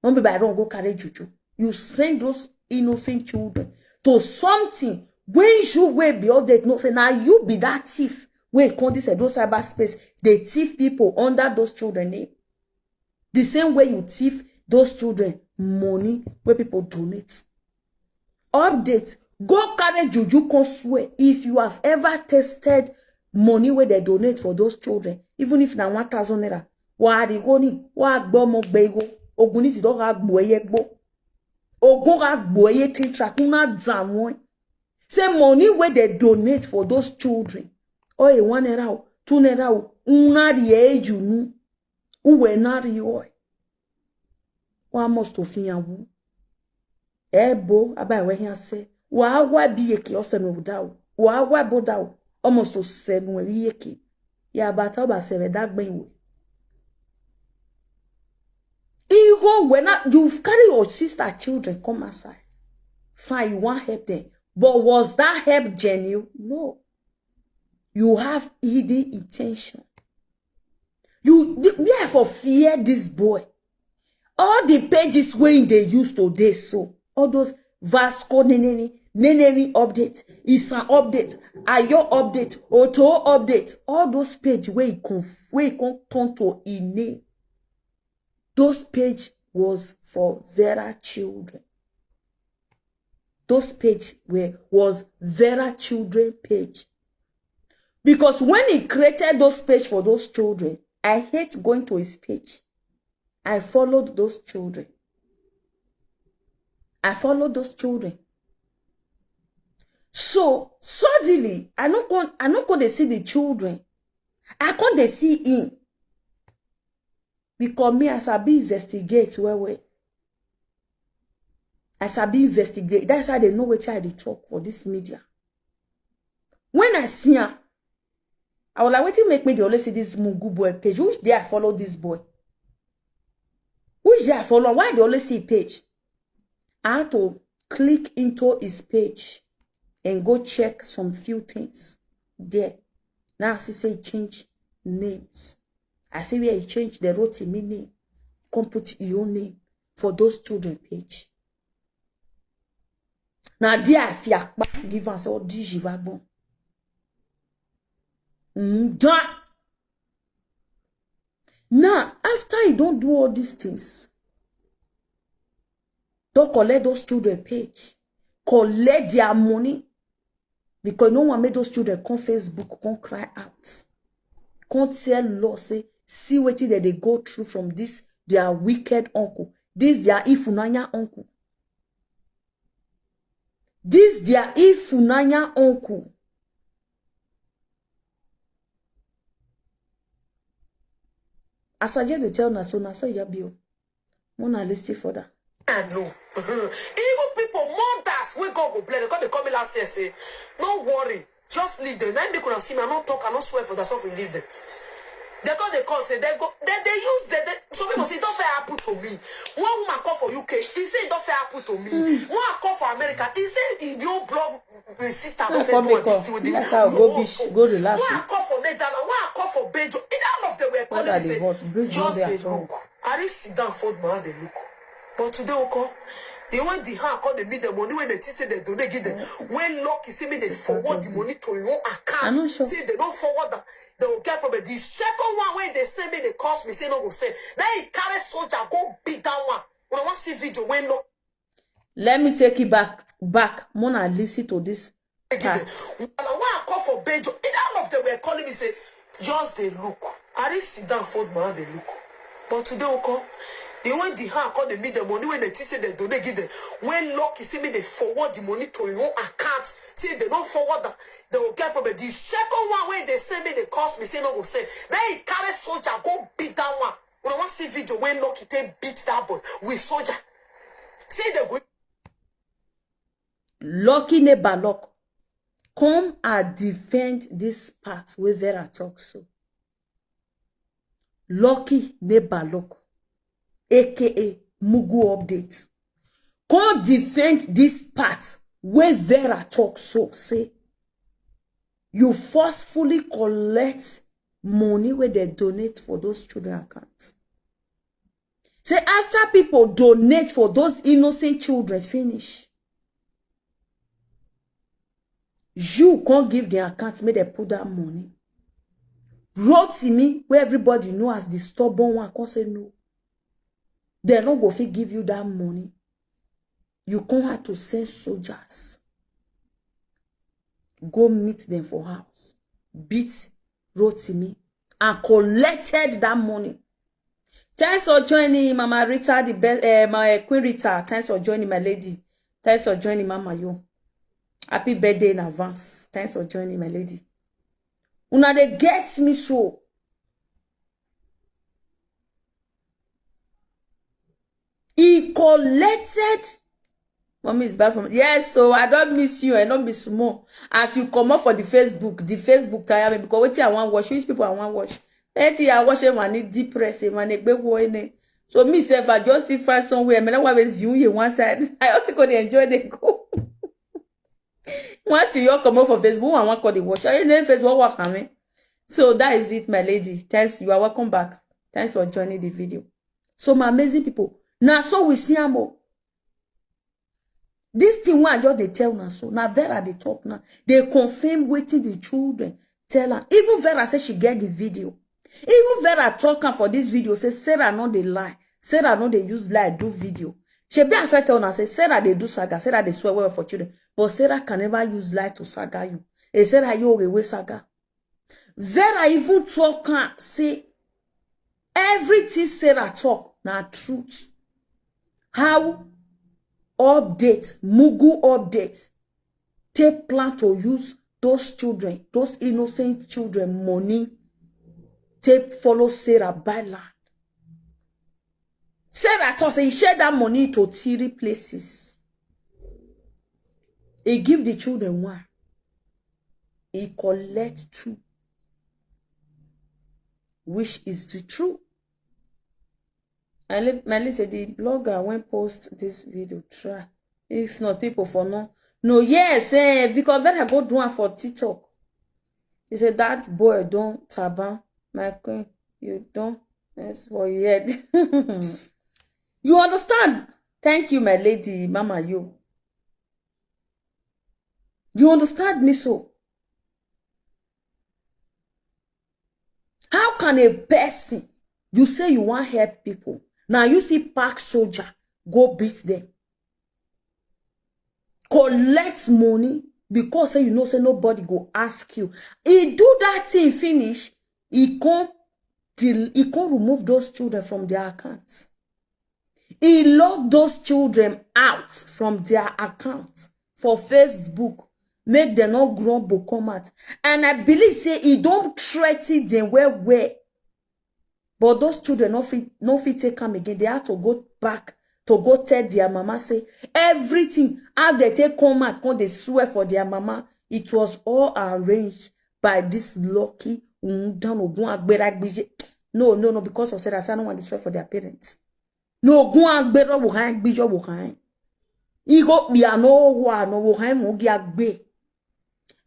No be by run go carry juju. You send those innocent children to something wey you wey be update know say na you be that thief wey come this Edo cyberspace dey thief people under those children name. The same way you thief those children money wey people donate. Update. Go carry juju come swear if you have ever tested money wey dem donate for those children, even if na one thousand naira. Wa rigoni, wa gbomo gbego. Ogun ni ti don ga gbo eye gbo. Ogun ga gbo eye clean track. Una down one. Say money wey dem donate for those children. Oh, e one naira o, two naira o. Una ri eju nu. Uwe na ri o. Wa must to fiyan wu. Ebo, aba we hian se. Wa wa bi yeke o senu da o. Wa wa bo da o. Almost to senu e bi yeke. Ya ba ta ba se we da gbe iwe. Igo, when I, you carry your sister children come outside. Fine, you want help them. But was that help genuine? No. You have hidden intention. You, the, where for fear this boy? All the pages wey they use today, so all those Vasco Neneni, Neneni update, Isan update, Ayo update, Oto update, all those page wey e conf-, wey e come turn to e name. Those page was for Vera children. Those page were, was Vera children page. Because when he created those page for those children, I hate going to his page. I followed those children. I followed those children. So suddenly, I no come, I no come dey see the children. I come dey see him. Because me, I sabi investigate well well. I sabi investigate. That's why they know wetin I dey talk for this media. When I see am, I was like, wetin make me dey always see this Mugu boy page? Which day I follow this boy? Which day I follow? Why I dey always see page? I had to click into his page and go check some few things there. Now I see say he change names. I see where he change the Rotimi name, come put his own name for those children page. Now there I fear give am say, oh, this Jiva born. Mm, done. Now, after he don't do all these things, don't collect those children page, collect their money, because no one make those children come Facebook, come cry out, come tell law say, see wetin dem dey go through from this their wicked uncle, this their ifunanya uncle, this their ifunanya uncle. As I just dey tell una so, na so e be o. Una listen further. I know. Even people, mothers, wey God go bless, they come, they call me last year, say, no worry, just leave them. Now make una see me, I no talk, I no swear for that stuff, we leave them. They come, they come, say, they go, they, they use, they, they, some people say, don't fair happen to me. One woman come for U K, he say, don't fair happen to me. One come for America, he say, he be old blood, my sister, don't fair do this thing with the, go relax. One come for Netherlands, one come for Belgium. All of them were calling me, say, just dey look. I reach sit down, fold my hand, dey look. But today, Oko, the way the hand come dey meet the money wey they think say they donate give them, when lucky say me they forward the money to your own account, say they don't forward that, they will get problem. The second one wey they send me, they cost me, say no go send. Then he carry soldier, go beat that one. When I want see video, when lucky. Let me take it back, back. Mona, listen to this. Wala, why I call for Benjo? And all of them were calling me, say, just dey look. I reach sit down, fold my hand, dey look. But today, Oko, the way the hand come dey meet the money wey they think say they donate give them, when lucky say me they forward the money to your own account, say they don't forward that, they will get problem. The second one wey they send me, they cost me, say no go send. Then he carry soldier, go beat that one. When I want see video, when lucky take beat that boy with soldier, say they go. Lucky neighbor luck. Come and defend this part wey Vera talk so. Lucky neighbor luck, A K A Mugu update. Come defend this part wey Vera talk so, say you forcefully collect money wey they donate for those children accounts. Say after people donate for those innocent children finish, you can't give the account, make they put that money. Rotimi, where everybody know as the stubborn one, can't say no. They no go fit give you that money. You come out to send soldiers, go meet them for house, beat Rotimi, and collected that money. Thanks for joining, Mama Rita, the best, uh, my Queen Rita. Thanks for joining, my lady. Thanks for joining, Mama Yo. Happy birthday in advance. Thanks for joining, my lady. Una dey get me so. He collected. Mommy is bad for me. Yes, so I don't miss you. I don't miss more. As you come up for the Facebook, the Facebook tire me because wetin I wan watch, which people I wan watch. Wetin I watch, I need depress, man, egbe wo ene. So me sef, I just see find somewhere. Me na wa be ziun ye one side. I also go dey enjoy the go. Once you all come up for Facebook, I wan call the watch. You name Facebook work, I mean. So that is it, my lady. Thanks. You are welcome back. Thanks for joining the video. So my amazing people, now so we see am o. This thing wey I just dey tell now, so now Vera dey talk now. They confirm wetin the children tell am. Even Vera say she get the video. Even Vera talk am for this video, say Sarah no dey lie. Sarah no dey use lie do video. Shebi I fit tell una say Sarah dey do saga, Sarah dey swear well for children. But Sarah can never use lie to saga you. E Sarah you oge wey saga. Vera even talk am say everything Sarah talk na truth. How update, Mugu update, take plan to use those children, those innocent children money, take follow Sarah buy land. Sarah talk say he share that money to three places. He give the children one. He collect two. Which is the true. I li-, my lady say the blogger when post this video try. If not, people for no. No, yes, eh, because when I go do one for TikTok. He said that boy don't taban, my queen, you don't. That's for your head. You understand? Thank you, my lady, Mama, you. You understand me so? How can a person, you say you wan help people, now you see park soldier, go beat them, collect money because say you know say nobody go ask you. He do that thing finish, he come del-, he come remove those children from their accounts. He lock those children out from their account for Facebook, make them not grumble come out. And I believe say he don't threaten them well well. But those children no fit, no fit take am again. They have to go back to go tell their mama say everything, how they take come out, come they swear for their mama. It was all arranged by this lucky Undan Ogun Agbera Gbije. No, no, no, because of say that I don't want to swear for their parents. No, Ogun Agbera wo han Gbije wo han. Igo bia no wa no wo han mo gi agbe.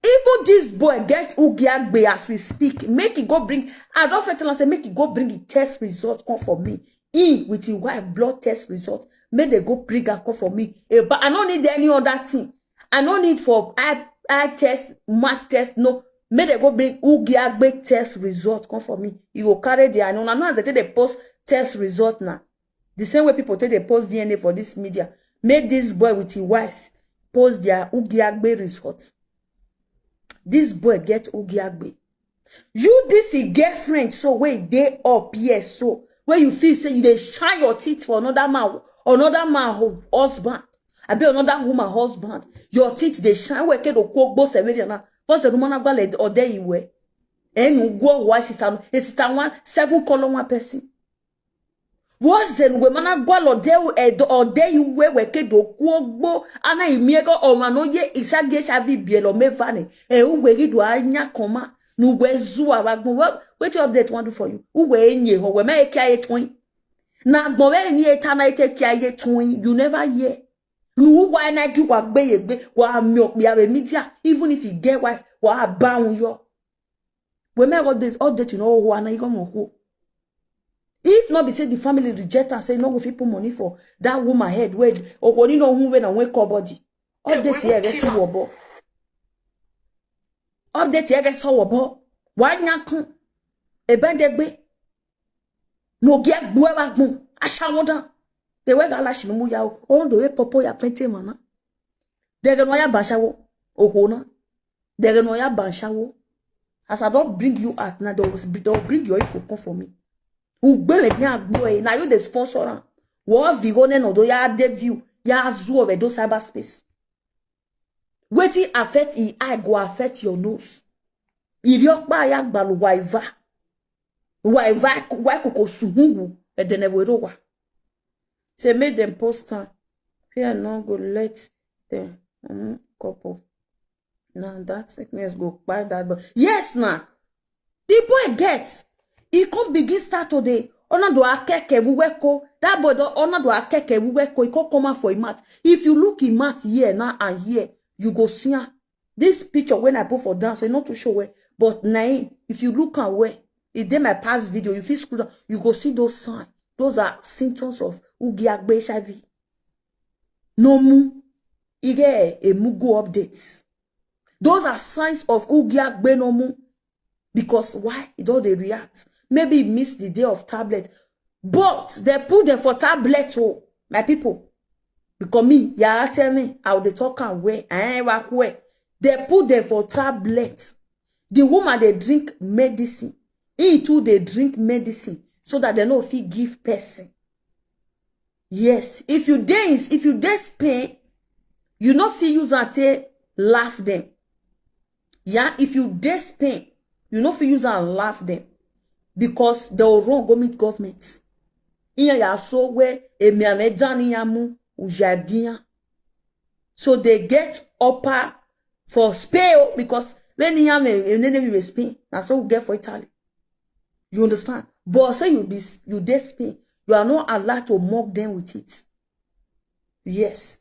Even this boy get Ugiagbe as we speak. Make he go bring. I don't fit tell am say make he go bring the test result come for me. He with his wife blood test result. Make they go bring am come for me. Eh, but I don't need any other thing. I don't need for eye, eye test, math test. No, make they go bring Ugiagbe test result come for me. You go carry the, I know, I know as they take the post test result now. The same way people take they post D N A for this media. Make this boy with his wife post their Ugiagbe result. This boy get Ugiagbe. You this his girlfriend, so where they up here, so where you feel say you they shine your teeth for another man, another man hu-, husband. I be another woman husband. Your teeth they shine where kedo kogbo severiana. What's the woman gba le ode iwe? Enu go wa sister, a sister one, seven color one person. What's the woman gba lo de ode iwe we kedo kogbo ana imiego o ma no ye isage shavi bielo mevane. E uwe gidu anya koma. Nu we zu awagbon. What, what update want do for you? Uwe enye ho we ma e kia e twin. Na gbon we enye eta na e te kia e twin. You never hear. Nu wa na gi wa gbe ye gbe, wa mi o pe are media. Even if he get wife, wa ba un yo. We me update, update you know who ana you go mo who. If not be say the family reject and say no go fit put money for that woman head, where or go no who when and wake up body. Update here get see wo bo. Update here get so wo bo. Wa nya kun. E bende gbe. No get bue wa gun. Ashawo dan. They wear gala shinumu ya. Oh, the way popo ya pente mana. They gonna ya bashawo. Oh, na. They gonna ya bashawo. As I don't bring you out now, they'll, they'll bring your info come for me. Ugbele dia gboe. Now you the sponsor am. What vigone no do ya de view. Ya zu of do cyberspace. Wetin affect e eye go affect your nose. Iri okpa ya gbalu waiva. Waiva, wai koko suhungu. Edenewero wa. Say make them post am. Fear no go let them, um, couple. Now that sickness go kpai that boy. Yes, na. The boy get. He come begin start to dey. Ona do akeke wuweko. That boy don ona do akeke wuweko. He come come out for him mouth. If you look him mouth here now and here, you go see am. This picture when I put for dance, e not too show well. But na him, if you look am well, e dey my past video, you fit scroll down, you go see those signs. Those are symptoms of ugiagbe H I V. No mu. Ige emugo updates. Those are signs of ugiagbe no mu. Because why? E don dey react. Maybe e miss the day of tablet. But they put them for tablet, oh, my people. Because me, ya tell me, I will dey talk am well. Eh, wa kwe. They put them for tablet. The woman dey drink medicine. He too dey drink medicine so that they no fit give person. Yes, if you dey in, if you dey Spain, you no fit use am take laugh them. Yeah, if you dey Spain, you no fit use am laugh them because they will run go meet government. Iya ya so we emi ame dani ya mu ujagiya. So they get upper for Spain, oh, because when ya me enene we Spain, na so we get for Italy. You understand? But say you be, you dey Spain, you are not allowed to mock them with it. Yes.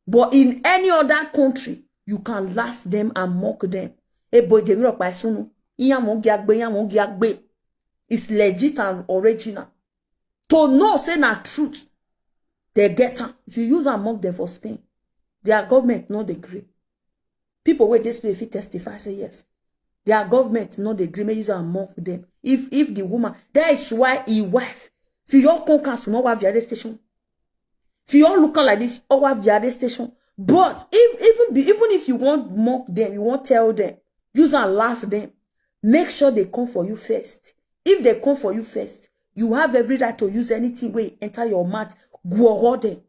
But in any other country, you can laugh them and mock them. Hey boy, they will by sunu. Iya mo giagbe, iya mo giagbe. It's legit and original. To know say na truth, they get am. If you use and mock them for Spain, their government no dey gree. People wey dey Spain fit testify say yes. Their government no dey gree make use and mock them. If, if the woman, that is why his wife, if you come come small wa via the station. If you all look am like this, or wa via the station. But if, even be, even if you want mock them, you want tell them, use and laugh them, make sure they come for you first. If they come for you first, you have every right to use anything wey enter your mouth, go them.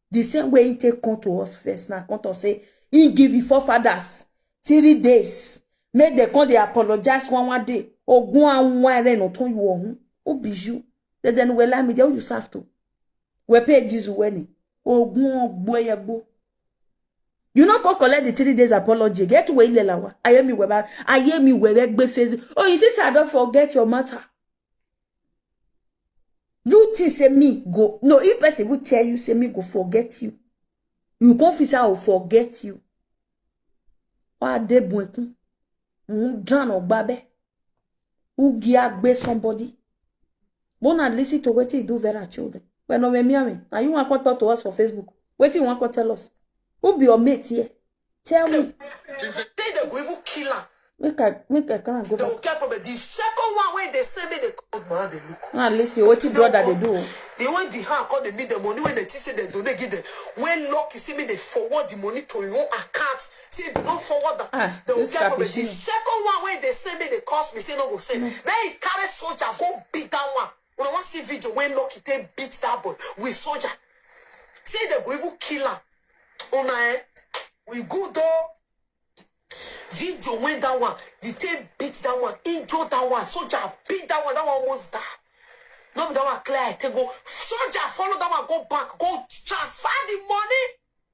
The same way he take come to us first, now come to say, he give his forefathers three days. Make they come, they apologize one, one day. Ogun and one no turn you on. Who be you? Then, then we like me, who you serve to? We pay Jesus when he. Ogun ogbo eyegbo. You no come collect the three days apology. Get away, Lelawa. I hear me, weba. I hear me, weba. Gbe face. Oh, you think I don't forget your matter? You think say me go? No, if person will tell you, say me go forget you. You come fit say I will forget you. Wa de bunkun. Mm, down or babe. Who giagbe somebody? Bona listen to wetin he do Vera children. When no me me. Now you want to talk to us for Facebook. Wetin you want to tell us? Who be your mate here? Tell me. Say they go even kill am. Make I, make I come and go They back. Will get problem. The second one wey they say me they call man they look. Now listen, wetin brother they do? The one the hand call they meet the money when they think say they donate give them. When lucky see me they forward the money to your own account. Say they don't forward that. Ah, they will this get problem. The capuchin. Second one wey they say me they cost me say no go send. Then he carry soldier go beat that one. Una wan see video wey lucky take beat that boy with soldier. Say they go even kill am. Una, eh? We good though. Video wey that one, the take beat that one, injure that one, soldier beat that one, that one almost die. No be that one clear eye take go. Soldier follow that one go bank, go transfer the money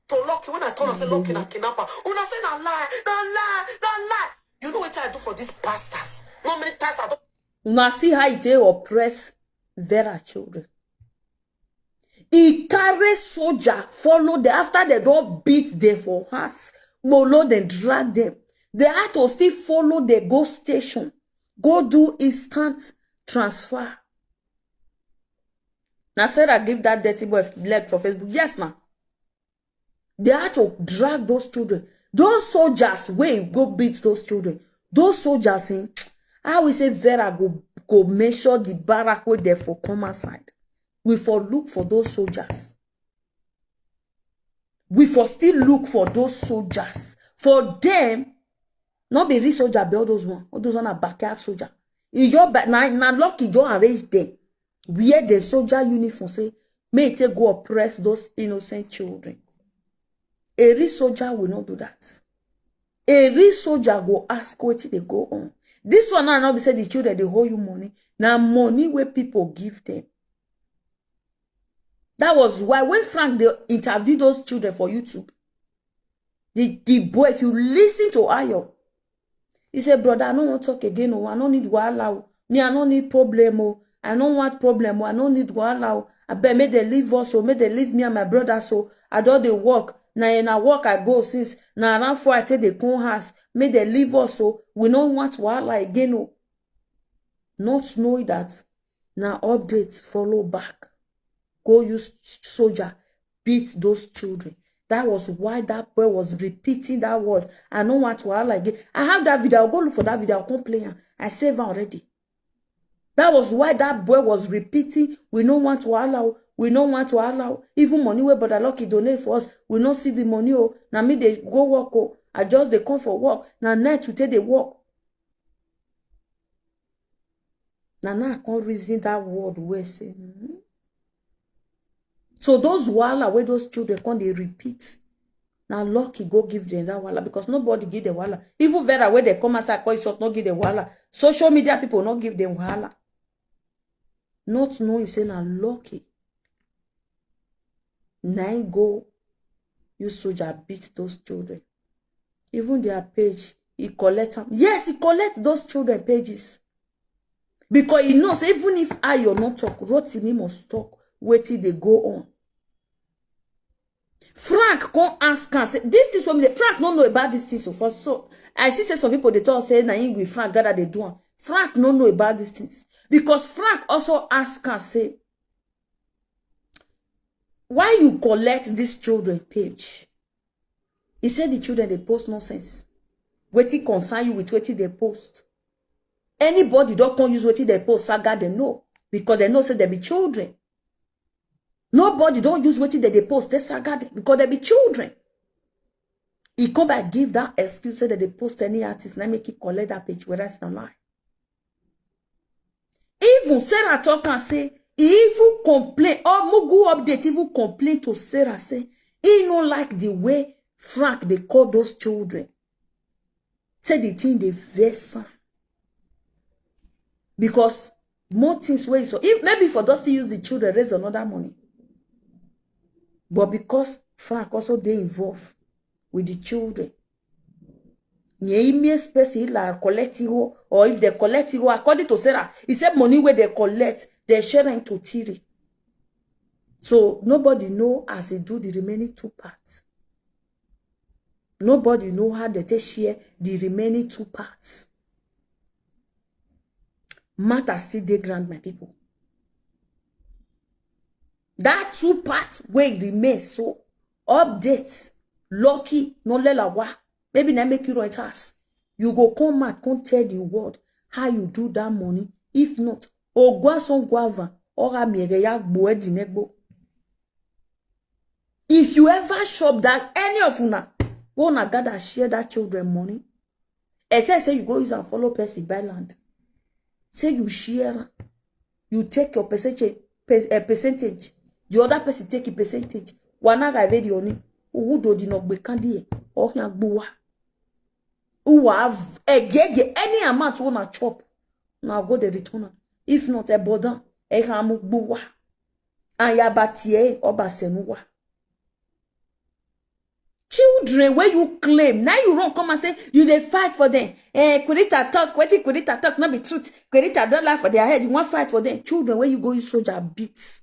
to Lucky. When I told her say Lucky na kidnapper, una say na lie, na lie, na lie. You know wetin I do for these pastors? No many times I don Una see how he take oppress Vera children. He carry soldier follow them after they don beat them for house. Bolo dem drag them. They had to still follow the go station, go do instant transfer. Now Sarah give that dirty boy leg for Facebook. Yes, now. They had to drag those children. Those soldiers wey go beat those children. Those soldiers, eh, I will say Vera go, go measure the barrack wey they for come outside. We for look for those soldiers. We for still look for those soldiers. For them, not be real soldier, be all those one. All those one are backyard soldier. E your ba-, na, na lucky you arrange them. Wear the soldier uniform, say, may it go oppress those innocent children. A real soldier will not do that. A real soldier go ask wetin dey go on. This one now, not be say the children dey hold you money. Na money wey people give them. That was why when Frank dey interview those children for YouTube, the, the boy, if you listen to Ayo, he say, "Brother, I no wan talk again o. I no need wahala o. Me, I no need problem o. I no want problem o. I no need wahala o. Abeg, make dem leave us o. Make dem leave me and my brother so. I don dey work. Na, na work I go since. Na around four I take dey come house. Make dem leave us o. We no want wahala again o." Not knowing that na update follow back. Go use soldier beat those children. That was why that boy was repeating that word. "I no want wahala again." I have that video. I'll go look for that video. I'll come play am. I save am already. That was why that boy was repeating, "We no want wahala o. We no want wahala o. Even money wey Brother Lucky donate for us, we no see the money o. Na me dey go work o. I just dey come for work. Na night we take dey work." Na now I come reason that word wey say, hmm? So those wahala wey those children come dey repeat, na lucky go give them that wahala, because nobody give them wahala. Even Vera wey dey come outside call short, no give them wahala. Social media people no give them wahala. Not knowing say na lucky. Na im go use soldier beat those children. Even their page, he collect am. Yes, he collect those children pages. Because he know say even if Ayo no talk, Rotimi must talk wetin dey go on. Frank come ask am say, this thing wey me dey, Frank no know about this thing so far. So I see say some people dey talk say na him with Frank gather dey do am. Frank no know about these things, because Frank also ask am say, "Why you collect this children page?" He said the children dey post nonsense. Wetin concern you with wetin they post? Anybody don come use wetin they post saga dem, no, because they know say they be children. Nobody don use wetin they dey post take saga dem, because they be children. He come back give that excuse say that they post any artist, na make he collect that page, whether it's not lie. Even Sarah talk and say, he even complain, or Mugu update even complain to Sarah say he no like the way Frank dey call those children. Say the thing dey vex am. Because more things wey, so if maybe for Dusty use the children raise another money. But because Frank also dey involved with the children, nye ime space ila collect iho, or if they collect iho, according to Sarah, he said money where they collect, they share them to Tiri. So nobody know as he do the remaining two parts. Nobody know how they take share the remaining two parts. Matter still dey ground, my people. That two parts wey remain, so update, Lucky no lelawa. Maybe na make you run it house. You go come out, come tell the world how you do that money. If not, ogwa son guava, ora miege ya gbo e dinegbo. If you ever shop that, any of una, go una gather share that children money. Except say you go use and follow person buy land. Say you share, you take your percentage, per-, eh, percentage. The other person take a percentage. Wana ga ve di oni. Uwu do di no gbe kandi e. O kyan gbuwa. Uwa v-, egege, any amount una chop, una go dey return am. If not, e bodan, e ha mu gbuwa. And ya batie, oba senuwa. Children wey you claim, now you run come and say you dey fight for them. Eh, Quinita talk, wetin Quinita talk no be truth. Quinita don lie for their head, you wan fight for them. Children wey you go use soldier beat.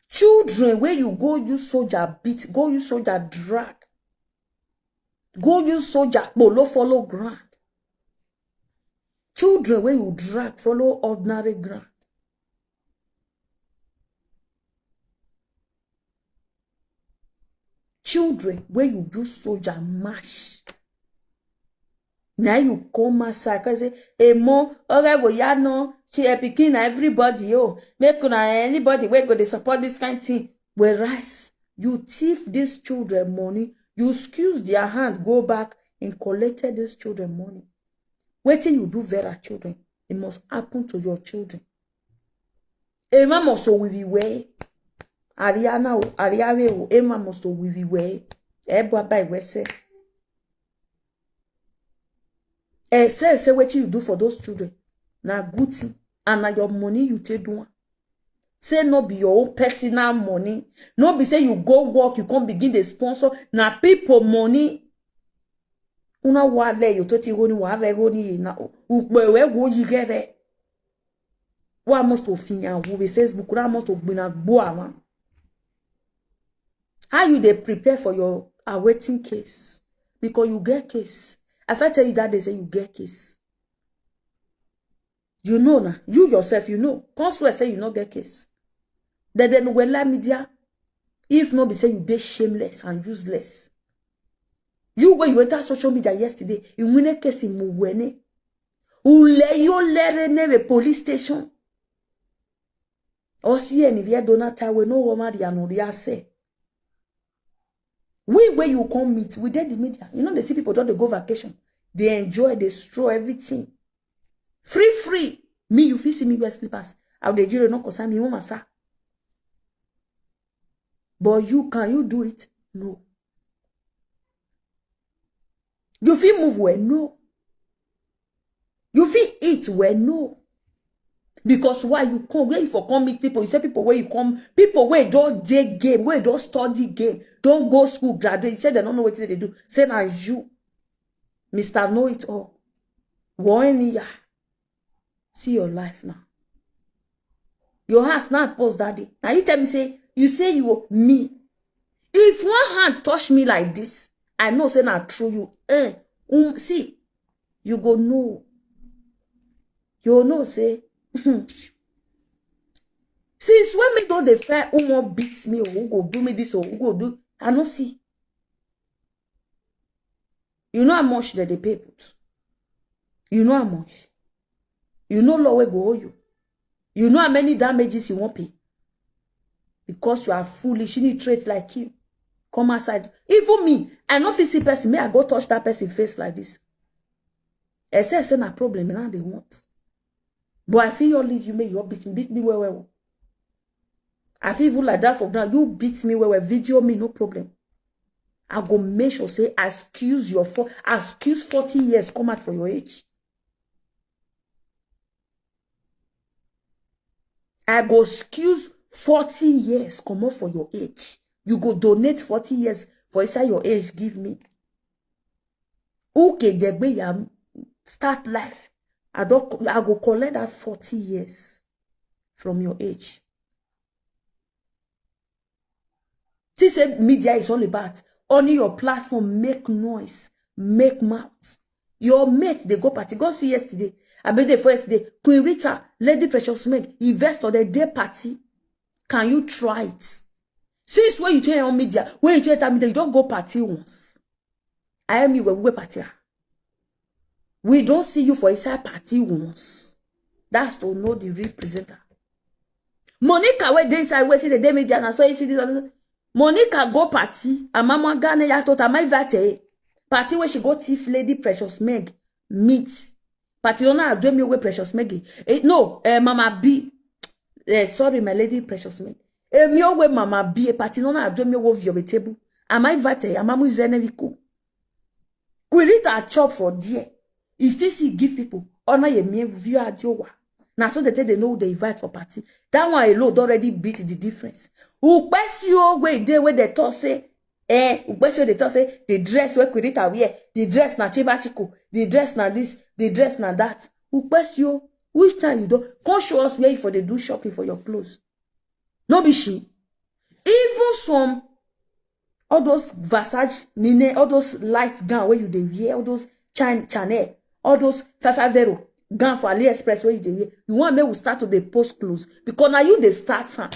Children wey you go use soldier beat, go use soldier drag. Go use soldier kpolo follow ground. Children wey you drag follow ordinary ground. Children wey you use soldier mash. Now you come outside, 'cause say, "Hey, mo, okay, well, yeah, no, she a pikin, na everybody, oh, make una, anybody wey go dey support this kind thing." Whereas you thief these children money, you squeeze their hand, go back and collected these children money. Wetin you do Vera children, it must happen to your children. Emma must we we. Ariana, Ariave, Emma must we we. Ebwa by Wese. Except say wetin you do for those children, na good thing, and na your money you take do am. Say no be your own personal money. No be say you go work, you come begin dey sponsor. Na people money. Una wa le yo to ti ho ni wa re ho ni na. Upe we wo yi gere. Wa must to finya wo be Facebook, wa must to gbina gbo awon. How you dey prepare for your awaiting case? Because you get case. I first tell you that day say you get case. You know na. You yourself, you know. Come swear say you no get case. Then, then we like media. If no be say you dey shameless and useless. You, when you enter social media yesterday, you win a case in Muwene. Ule yo lere neve police station. Osi eni vie donata we no wo mari anu ri ase. We, where you come meet, we dey the media. You know, they see people don dey go vacation. They enjoy, they stroll everything. Free, free. Me, you fit see me wear slippers. How the jury no concern me, woman, sir. But you, can you do it? No. You fit move well? No. You fit eat well? No. Because why you come? Where you for come meet people? You say people where you come, people where don't dey game, where don't study game, don't go school, graduate. You say they don't know what they do. Say na you, Mister Know It All. Wo eni ya. See your life now. Your house now post that day. Now you tell me say, you say you owe me. If one hand touch me like this, I know say na true you. Eh, um, see, you go know. You know say, since when me don dey fear who wan beat me or who go do me this or who go do, I no see. You know how much that they pay put. You know how much. You know law wey go owe you. You know how many damages you wan pay. Because you are foolish, you need traits like you. Come outside. Even me, I no fit see person, may I go touch that person face like this. Except say na problem, now they want. But I feel you leave you, may you beat me, beat me well, well. I feel even like that for now. You beat me well, well, video me, no problem. I go make sure say I excuse your fo-, I excuse forty years come out for your age. I go excuse forty years come out for your age. You go donate forty years for inside your age, give me. Okay, degbe ya start life. I don't, I go collect that forty years from your age. See say media is all about. Only your platform make noise, make mouth. Your mate, they go party. Go see yesterday. I bet the first day, Queen Rita, Lady Precious Meg, investor, they day party. Can you try it? Since when you turn on media, when you turn on media, you don't go party once. I am you, we party. We don't see you for inside party once. That's to know the real presenter. Monica, where they inside, where see the day media, and I saw you see this. Monica go party. And Mama Gane ya tota my vate. Party where she go thief Lady Precious Meg meet. Party no na do me where Precious Meg. Eh, no, eh, Mama B. Eh, sorry, my Lady Precious Meg. Eh, me where Mama B. Eh, party no na do me where vio table. Am I vate? Am I muzeneviko? Queen Rita chop for there. He still see give people. Honor ye me view adiowa. Now so they tell they know they invite for party. That one alone don already beat the difference. Ukpesio wey dey where they talk say, eh, Ukpesio they talk say the dress where Queen Rita wear, the dress na Chibachiko, the dress na this, the dress na that. Ukpesio, which time you don come show us where you for dey do shopping for your clothes? No be she. Even some, all those Versace, Nine, all those light gown where you dey wear, all those Chan-, Chanel, all those five five zero gown for AliExpress where you dey wear. You want make we start to dey post clothes because now you dey start am.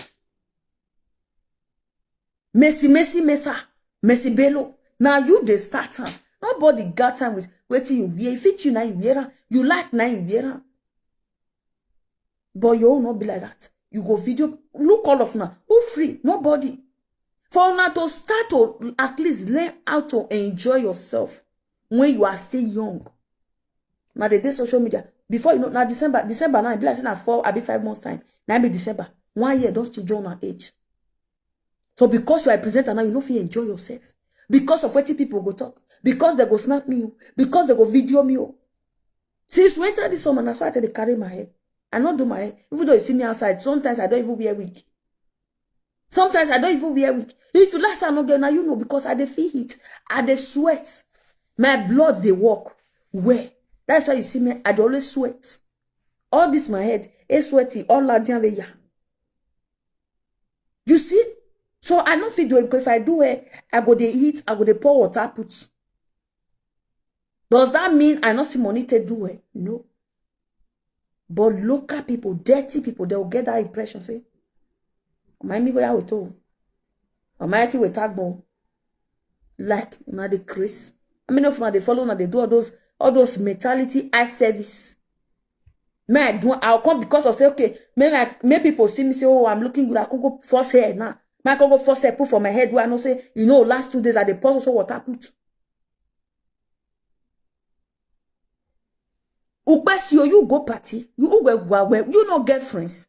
Messi, Messi, Mesa, Messi Bello. Now you dey start am. Nobody got time with Wetin you wear, e fit you na you wear am. You like na you wear am. But your own no be like that. You go video, look all of una. Who free? Nobody. For una to start to at least learn how to enjoy yourself when you are still young. Now they dey social media. Before you know, now December, December now, e be like say na four, abi five months time. Now be December. One year, don't still join our age. So because you are a presenter now, you no fit enjoy yourself. Because of wetin people go talk. Because they go snap me, oh. Because they go video me, oh. Since we enter this summer, na so I take dey carry my hair. I no do my hair. Even though you see me outside, sometimes I don't even wear wig. Sometimes I don't even wear wig. If you like say I no get, now you know, because I dey feel heat. I dey sweat. My blood dey work well. That's why you see me, I dey always sweat. All this my head, e sweaty, all la dian ya. You see? So I no fit do it, because if I do it, I go dey eat, I go dey pour water put. Does that mean I no see money to do it? No. But local people, dirty people, they will get that impression, say, "Am I me go out to? Am I with tagbo?" Like, una dey craze. I mean, if una dey follow, una dey do all those, all those mentality, eye service. Me, I do, I'll come because of say, okay, make, make people see me, say, "Oh, I'm looking good." I can go force hair now. Me, I can go force hair put for my head where I know say, you know, last two days I dey pour so water put. Ukpesio, you go party, you go well, well, you no get friends.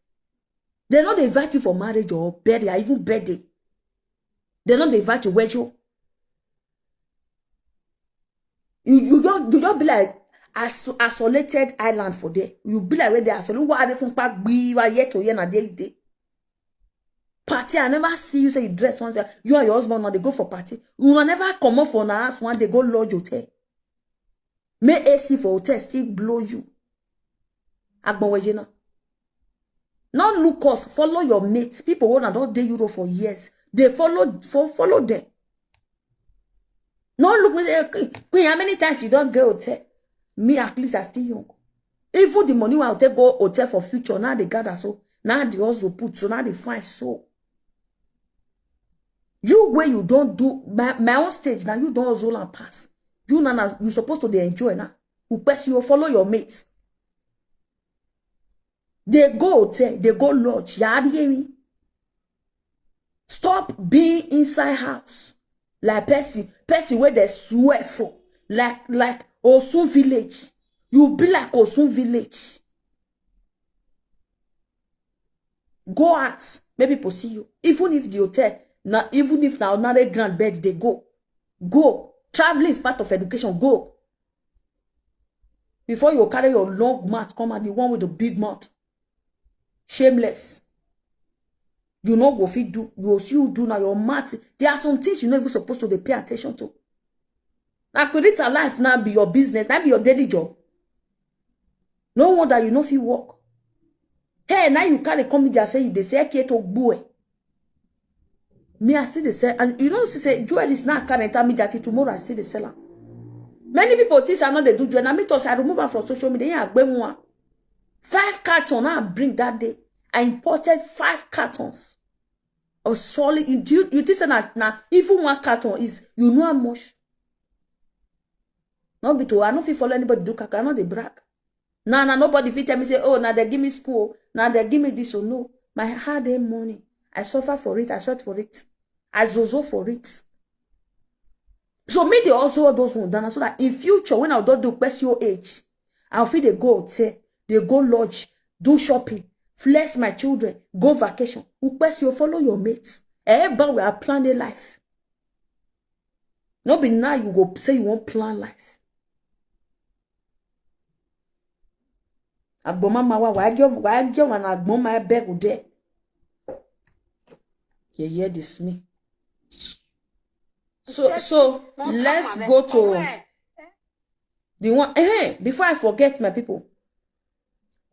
They no dey invite you for marriage or birthday, or even birthday. They no dey invite you wejo. You, you just, you just be like as-, isolated island for there. You be like where they isolate. What are they from park? We are yet to hear na day day. Party, I never see you say you dress once. You and your husband now they go for party. You will never come up for na house one day go lodge hotel. May A C for hotel still blow you. Agbonweje now. Not look us, follow your mates. People who don't dey Europe for years. They follow, for, follow them. No look me say, "Queen, how many times you don't go hotel?" Me, at least I still young. Even the money wey I take go hotel for future, now they gather so. Now they also put, so now they find so. You where you don't do my, my own stage, now you don't hustle and pass. You now, now you supposed to dey enjoy now. Ukpesio, follow your mates. They go hotel, they go lodge. You hear me? Stop being inside house like person, person where they swear for, like, like Osun village. You be like Osun village. Go out, make people see you. Even if the hotel, na, even if na ordinary grand bed they go, go. Traveling is part of education. Go. Before you carry your long mouth come out, the one with the big mouth. Shameless. You know what fit do. You see you do now your mouth. There are some things you not even supposed to dey pay attention to. Now, credit a life now be your business. Now be your daily job. No wonder you no fit work. Hey, now you carry come media say you dey say, "Eke to gbue." Me, I still dey sell. And you know, she say, jewelry is not current media till tomorrow, I still dey sell am. Many people think I know they do jewelry. Now me to say I remove am from social media. Yeah, I gbemu am. Five carton I bring that day. I imported five cartons of solid. You, do you, you think say na, na even one carton is, you know how much? No be to, I no fit follow anybody do kaka, I no dey brag. Now, now nobody fit tell me say, "Oh, now they give me school, now they give me this." Oh no, my hard-earned money. I suffer for it, I sweat for it, I zozo for it. So me they also all those ones down so that in future when I don't do pass your age, I'll feel they go hotel, they go lodge, do shopping, flex my children, go vacation. Ukpesio, follow your mates. Eh, but we are planning life. No be now you go say you won't plan life. Agbomama wa, why give, why give one agboma beg there? You hear this me? So, so let's go to the one. Eh, before I forget, my people,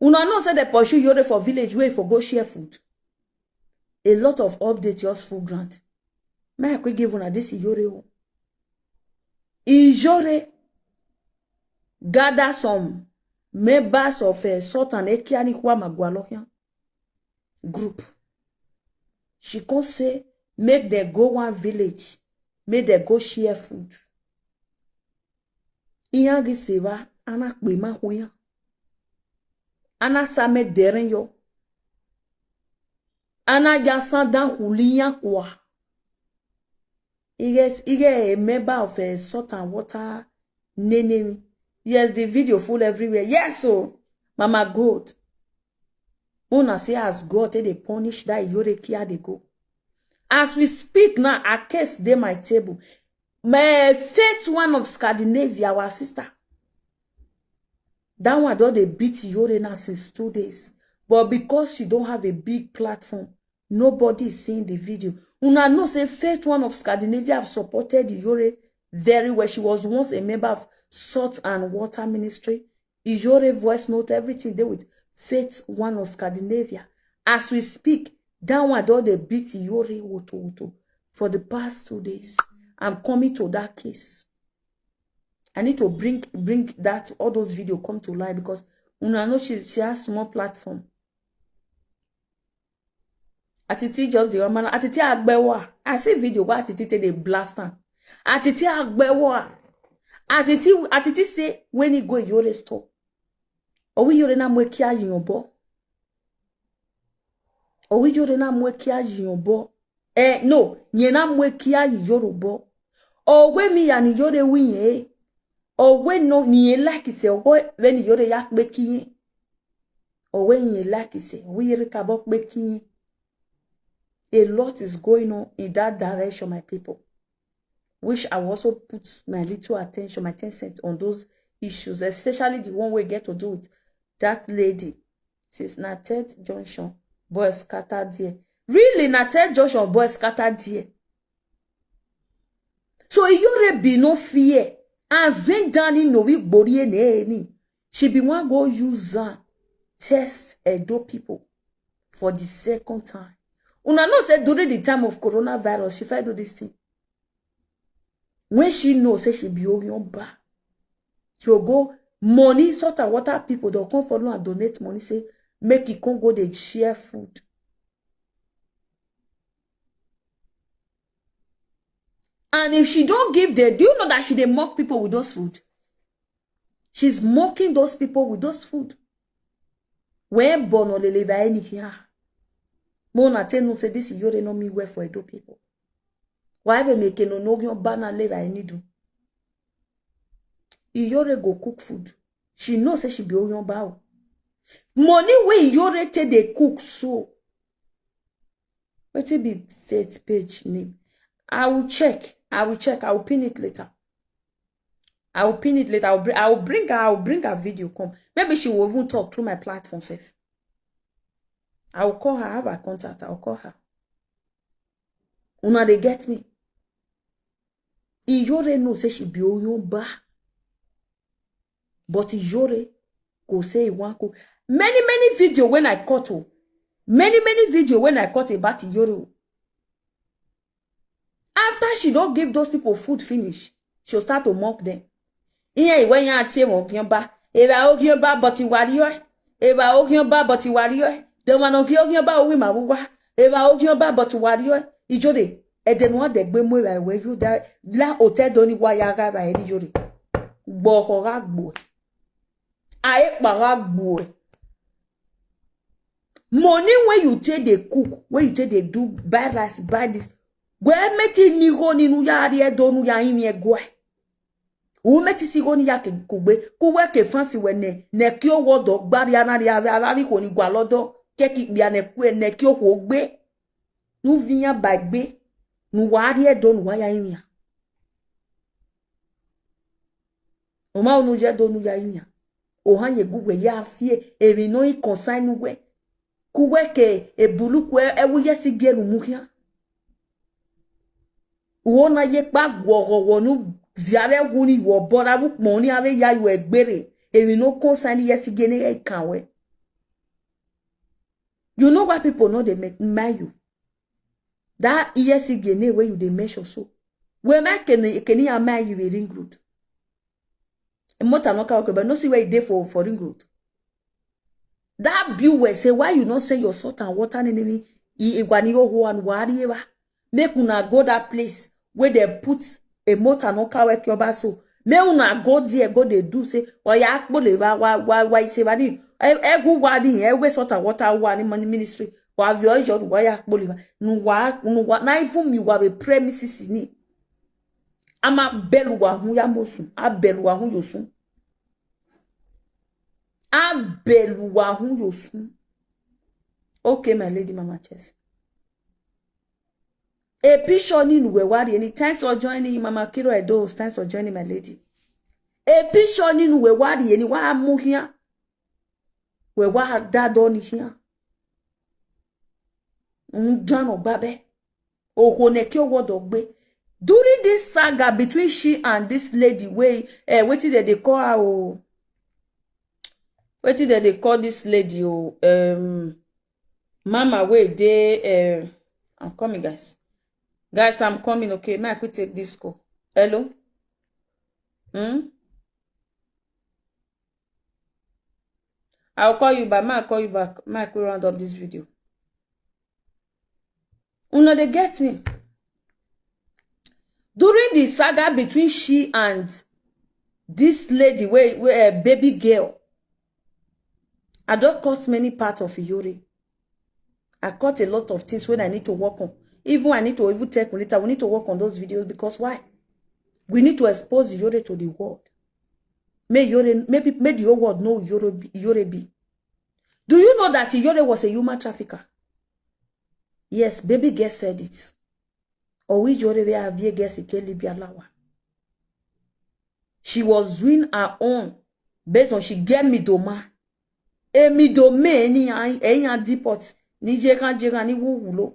una know say they pursue Yore for village where for go share food. A lot of updates just full ground. May I quick give una this Iyore o. Iyore gather some members of uh, Sultan Ekiani Huamagwalohian group. She come say make they go one village, make they go share food. Iyan gi seva, ana kpe ma huyan. Ana same deren yo. Ana ya sandan huliyan kwa. Yes, he get a member of a salt and water nene. Yes, the video full everywhere. Yes, so Mama Gold. Una see as God take dey punish that Iyore Kia dey go. As we speak now, a case dey my table. My faith one of Scandinavia, our sister. That one don dey beat Iyore now since two days. But because she don't have a big platform, nobody is seeing the video. Una know say Faith one of Scandinavia have supported Iyore very well. She was once a member of Salt and Water Ministry. Iyore voice note, everything dey with Faith one of Scandinavia. As we speak, that one don dey beat Iyore woto woto for the past two days. I'm coming to that case. I need to bring bring that all those video come to light because una know she she has small platform. Atiti just the woman. Atiti Agbewa. I see video where Atiti take dey blast am. Atiti Agbewa. Atiti Atiti say when he go Iyore store. Owi Iyore na mwe kia yombo. Owi Iyore na mwe kia yombo. Eh, no, nye na mwe kia Iyore bo. Owe mi ya ni Iyore wi ye. Owe no ni ye like se owe we ni Iyore ya pe kiye. Owe ni ye like se, we Iyore ka bo pe kiye. A lot is going on in that direction, my people. Which I will also put my little attention, my ten cents on those issues, especially the one we get to do with that lady. Since na third junction, boy scatter there. Really, na third junction, boy scatter there. So Iyore be no fear. And Zendani no we gbori ene eni. She be one go use am test Edo people for the second time. Una know say during the time of coronavirus, she fit do this thing. When she know say she be Orionba, she go go money, salt and water people don come follow and donate money, say make e come go dey share food. And if she don't give them, do you know that she dey mock people with those food? She's mocking those people with those food. Where Bono leleva any here? Mona tell no say this Iyore no me well for Edo people. Why we make no no yon banner leva any do? Iyore go cook food. She know say she be Orionba o. Money wey Iyore take dey cook so. Wetin be Faith page name? I will check. I will check. I will pin it later. I will pin it later. I will bring. I will bring her. I will bring her video come. Maybe she will even talk through my platform sef. I will call her. I have her contact. I will call her. Una dey get me? Iyore know say she be Orionba. But Iyore go say e wan cook. Many, many video when I cut o. Many, many video when I cut about Iyore o. After she don give those people food finish, she'll start to mock them. Iye iwe yan ati emo Orionba. Eva Orionba but iwariyo. Eva Orionba but iwariyo. Dem wan Orionba owi ma wuwa. Eva Orionba but iwariyo. Ijore. Ede no de gbe mo eva iwe yu da la hotel do ni wa ya ga va eri Iyore. Gbo ho ga gbo. Aye pa ga gbo. Money when you take dey cook, when you take dey do buy rice, buy this. Gwe meti ni go ni nu ya ri edo nu ya yin egwe. U meti si go ni ya ke kugbe, kuwe ke fancy we ne, ne ki o wo do, gbari ana ri ave, ave, ave ko ni gwa lodo, ke ki bia ne kue, ne ki o ko gbe. Nu vinya ba gbe, nu wa ri edo nu wa ya yin ya. O ma unu je do nu ya yin ya. O ha ye gugwe ya fie, evi no i concern we. Kuwe ke e bulu kwe e wu ye si ge lu mu hia. Wo na ye pa gwo gwo wo nu via ve wu ni wo bora wu pon ni ave ya yo egbere. Evi no concern ye si ge ne e kan we. You know why people no dey make mind you? That E S C G N A wey you dey mention so. Where my can can you mind you a ring road? A motor no car okay, but no see where e dey for for ring road. That bill wey say why you no send your salt and water ni ni igwa ni yo ho and wari ewa. Make una go that place where they put a motor no car work your so Make una go there, go dey do say, "Oya, akpole wa, wa, wa, wa, ise wa ni, e, egu wa ni, e we salt and water wa ni money ministry." Wa vi ojo, wa ya akpole wa. Nu wa, nu wa, na even mi wa be premises ni. Ama belu wa hun ya mosun, a belu wa hun yosun. A belu wa hun yosun. Okay, my lady, Mama Chess. A picture ni nuwe wari any. Thanks for joining, Mama Kiro Edo. Thanks for joining, my lady. A picture ni nuwe wari any. Wa mu here. We wa dad on here. Njano babe. Oho ne ki owo dogbe. During this saga between she and this lady, wey, eh, wetin dem dey call her o? Wetin dem dey call this lady o? Um, Mama wey dey, eh, I'm coming, guys. Guys, I'm coming, okay? May I quick take this call? Hello? Hmm? I'll call you back. May I call you back? May I quick round up this video? Una dey get me? During the saga between she and this lady, wey, wey, eh, baby girl, I don cut many parts of Iyore. I cut a lot of things wey I need to work on. Even I need to even tell Kunita, we need to work on those videos because why? We need to expose Iyore to the world. Make Iyore, maybe, make the whole world know Iyore be, Iyore be. Do you know that Iyore was a human trafficker? Yes, baby girl said it. Owi Iyore we avie girl si ke Libya lawa. She was doing her own based on she get middleman. A middleman ni a, a deport, ni jekan jekan, ni wuwulo.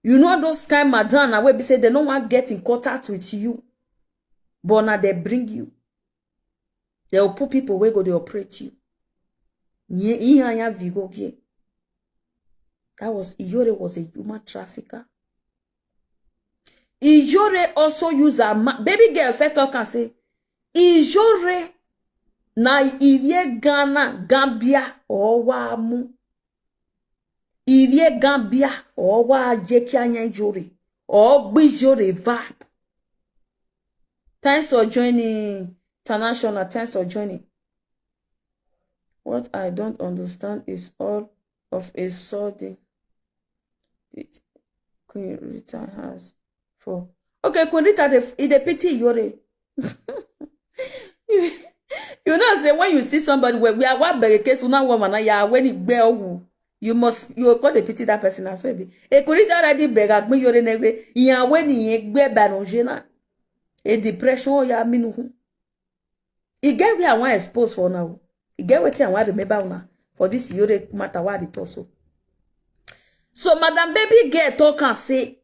You know those kind madam na wey be say they no wan get in contact with you, but na they bring you. They will put people wey go dey operate you. Nye, ihe anya vigo gie. That was, Iyore was a human trafficker. Iyore also use her ma-, baby girl first talk and say, Iyore na ivie Ghana, Gambia, or wa mu. Ivie Gambia, or wa jeki anya Iyore, or gbi Iyore vibe. Thanks for joining, International. Thanks for joining. What I don't understand is all of a sudden, it, Queen Rita has for. Okay, Queen Rita, dey, e dey pity Iyore. You, you know, say when you see somebody, we, we are one beg case, una woman, na ya, when it bear, you must, you go dey pity that person as well. Be. E Queen Rita already beg, agbin Iyore newe, ya, when he egbe banojena. A depression, ya, minuhu. E get where I wan expose for now. E get wetin I wan remember una for this Iyore matter wey I dey talk so. So Madam Baby Girl talk and say,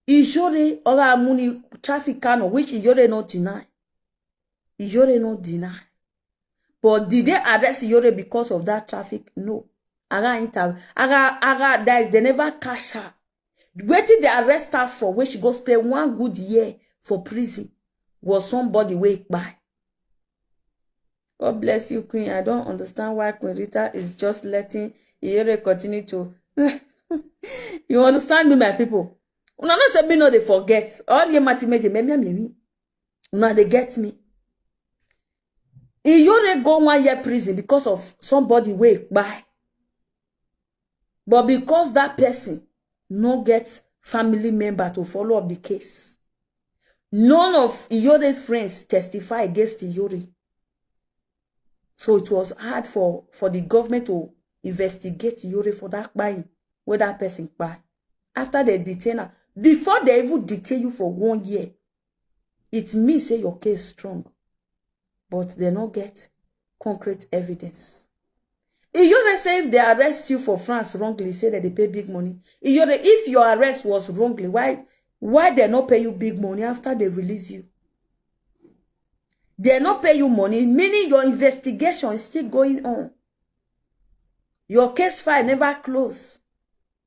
Iyore, Oga Amuni traffic Kano, which Iyore no deny. Iyore no deny. But did they arrest Iyore because of that traffic? No. Aga inter-, aga, aga, that is, they never catch her. Wetin they arrest her for when she go spend one good year for prison was somebody wey kpai. God bless you, Queen. I don't understand why Queen Rita is just letting Iyore continue to. You understand me, my people? Una know say me no dey forget. All ye mati meje, me, me, me, me. Una dey get me. Iyore go one year prison because of somebody wey kpai. But because that person no get family member to follow up the case, none of Iyore friends testify against Iyore. So it was hard for, for the government to investigate Iyore for that kpai wey that person kpai. After they detain her, before they even detain you for one year, it means say your case strong. But they no get concrete evidence. Iyore say if they arrest you for France wrongly, say that they pay big money. Iyore, if your arrest was wrongly, why, why they no pay you big money after they release you? They no pay you money, meaning your investigation is still going on. Your case file never close.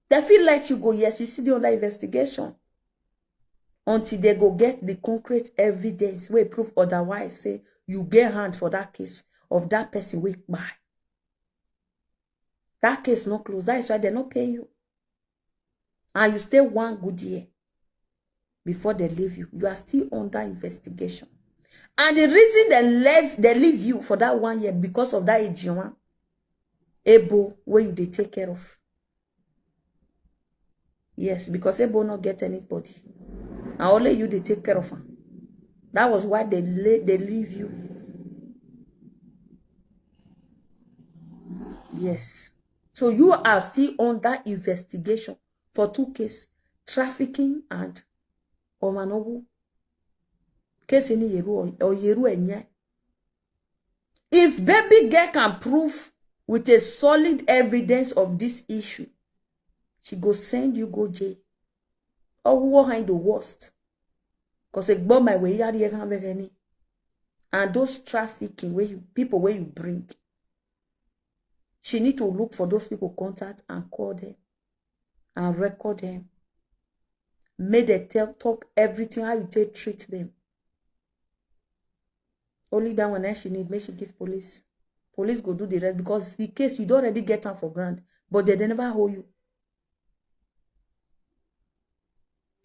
They fit let you go, yes, you still dey under investigation. Until they go get the concrete evidence wey prove otherwise, say you get hand for that case of that person wey kpai. That case no close. That is why they no pay you. And you stay one good year. before they leave you. You are still under investigation. And the reason they leave, they leave you for that one year because of that Ejiwan Ebo where you they take care of. Yes, because Ebo not get anybody. And only you they take care of her. That was why they, they leave you. Yes. So you are still under investigation for two cases, trafficking and Omanobu. Case in Yeru or Yeru Enye. If baby girl can prove with a solid evidence of this issue, she go send you go jail. Or who behind the worst? Because a bomb my way, and those trafficking where you people where you bring, she need to look for those people contact and call them and record them. Make them tell talk everything how you take treat them. Only that one that she need, make she give police. Police go do the rest because the case you don't already get her for grant, but they, they never hold you.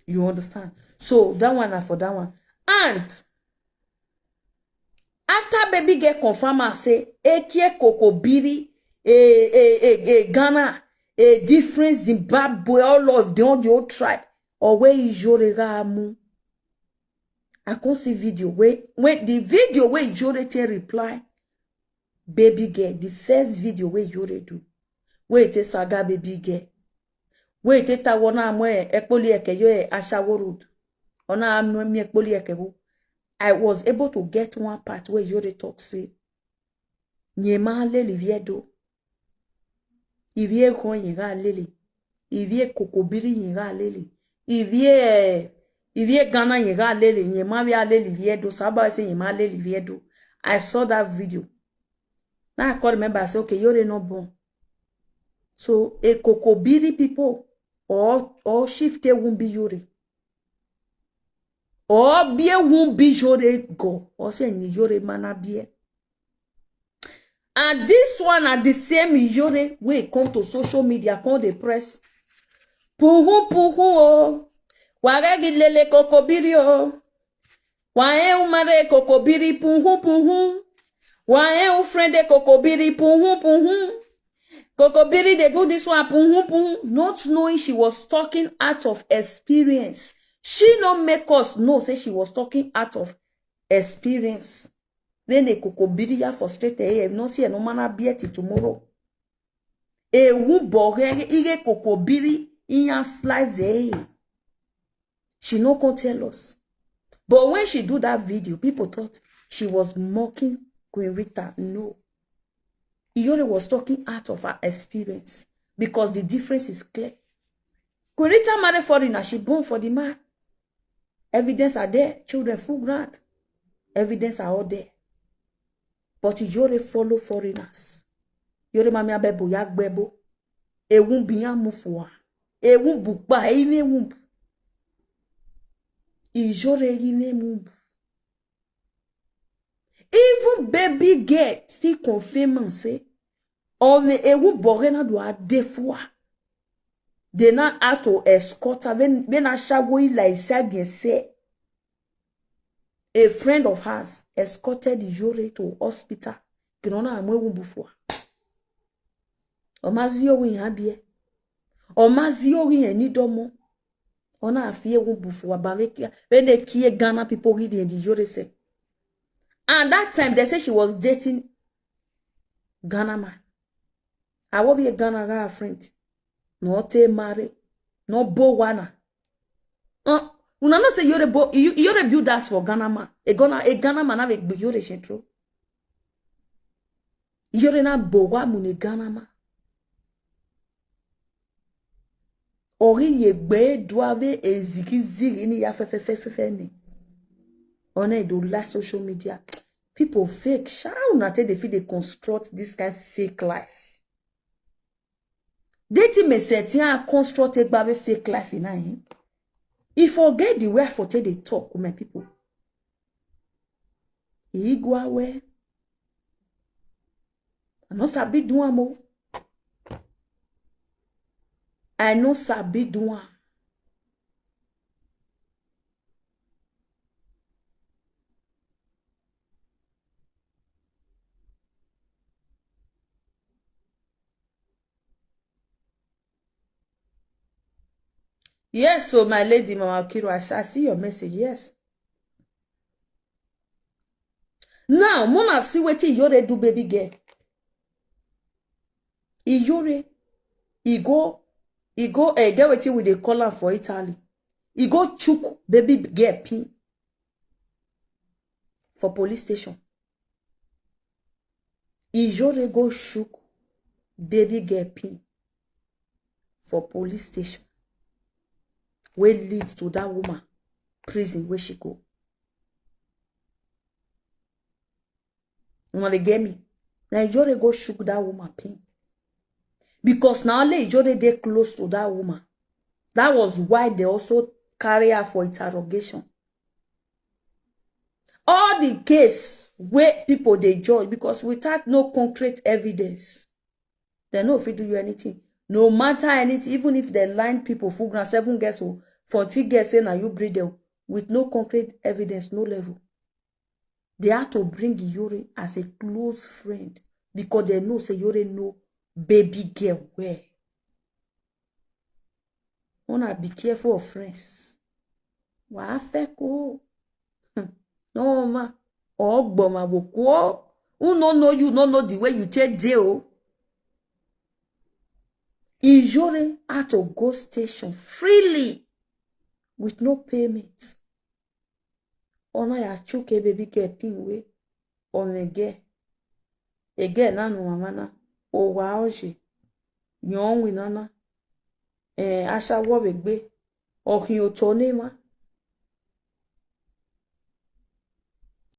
You understand? So that one na for that one. And after baby girl confirm and say, Ekie Kokobiri, a, a, a, a Ghana, a different Zimbabwe, all of the, all the old tribe. Or where is Yorega Amu? I can't see video. Where, when the video where Jore take reply, baby girl, the first video where Yore do. Where it is saga baby girl. Where it is ta wana amwe ekpoli eke yo e Ashawo Road. Ona amwe mi ekpoli eke wo. I was able to get one part where Yore talk say, Nyema leli viedo. Ivie kon yega leli. Ivie Kokobiri yega leli. Ivie, ivie Ghana yega leli. Nyema via leli viedo. Saba say Nyema leli viedo. I saw that video. Now I can't remember. I say, okay, Yore no born. So a Kokobiri people or, or shift a won't be Yore. Or be a won't be Yore go. Or say ni Yore mana be. And this one at the same Yore wey come to social media, come dey press. Puhu puhu o. Waregi lele Kokobiri o. Wae umare Kokobiri puhu puhu. Wae ufrende Kokobiri puhu puhu. Kokobiri dey do this one puhu puhu. Not knowing she was talking out of experience. She no make us know say she was talking out of experience. Then a Kokobiri ya frustrated. Hey, no see no mana be till tomorrow. A wu boge ige Kokobiri in ya slice. She no come tell us. But when she do that video, people thought she was mocking Queen Rita. No. Iyore was talking out of her experience because the difference is clear. Queen Rita married foreigner, she born for the man. Evidence are there, children full ground. Evidence are all there. But Iyore follow foreigners. Yore mami abebo ya gbebo. Ewun biyan mufua. Ewun bupa, ine wun. Iyore ine wun. Even baby girl still confirm and say, on the ewu borena do a defua. They now out to escort her. When, when I shall go like say, a friend of hers escorted Yore to hospital. Kinona amwe wumbu for. Omazi owi habie. Omazi owi eni domo. Ona afie wumbu for abamekia. When they kill Ghana people, give the Yore say. And that time they say she was dating Ghana man. I will be a Ghana guy friend. No te marry. No bo wana. Uh, una know say Yore bo, Yore build us for Ghana man. A Ghana, a Ghana man have a Yore shentro. Yore na bo wa mun a Ghana man. Ori ye gbe duave eziki ziri ni ya fe fe fe fe fe ni. Ona do la social media. People fake. Sha una take dey fit dey construct this kind fake life. Dating me set here and construct a baby fake life in him. If forget the way I for take dey talk, my people. Igwawe. I no sabi do am o. I no sabi do am. Yes, so my lady, Mama Kiro, I, I see your message. Yes. Now, Mona see wetin Iyore do baby girl. Iyore, he go, he go, eh, get wetin we dey call am for Italy. He go chook baby girl pin for police station. Iyore go shook baby girl pin for police station wey lead to that woman prison wey she go. Una dey get me? Na Iyore go shook that woman pin because na only Iyore dey close to that woman. That was why they also carry her for interrogation. All the case wey people dey judge because without no concrete evidence, they no fit do you anything. No matter anything, even if they line people full ground, seven girls o, fourteen girls say na you breed them with no concrete evidence, no level. They had to bring Iyore as a close friend because they know say Iyore know baby girl well. Una be careful of friends. Wa fẹ́ kó. Hmm. No ma. Ogboma wo ko. Who no know you, no know the way you take dey o. Iyore had to go station freely with no payment. Ona ya chuke baby girl pin we. Ona girl. A girl na no mama na. O wa oje. Yon we nana. Eh, asha wo we gbe. Ohin oto ne ma.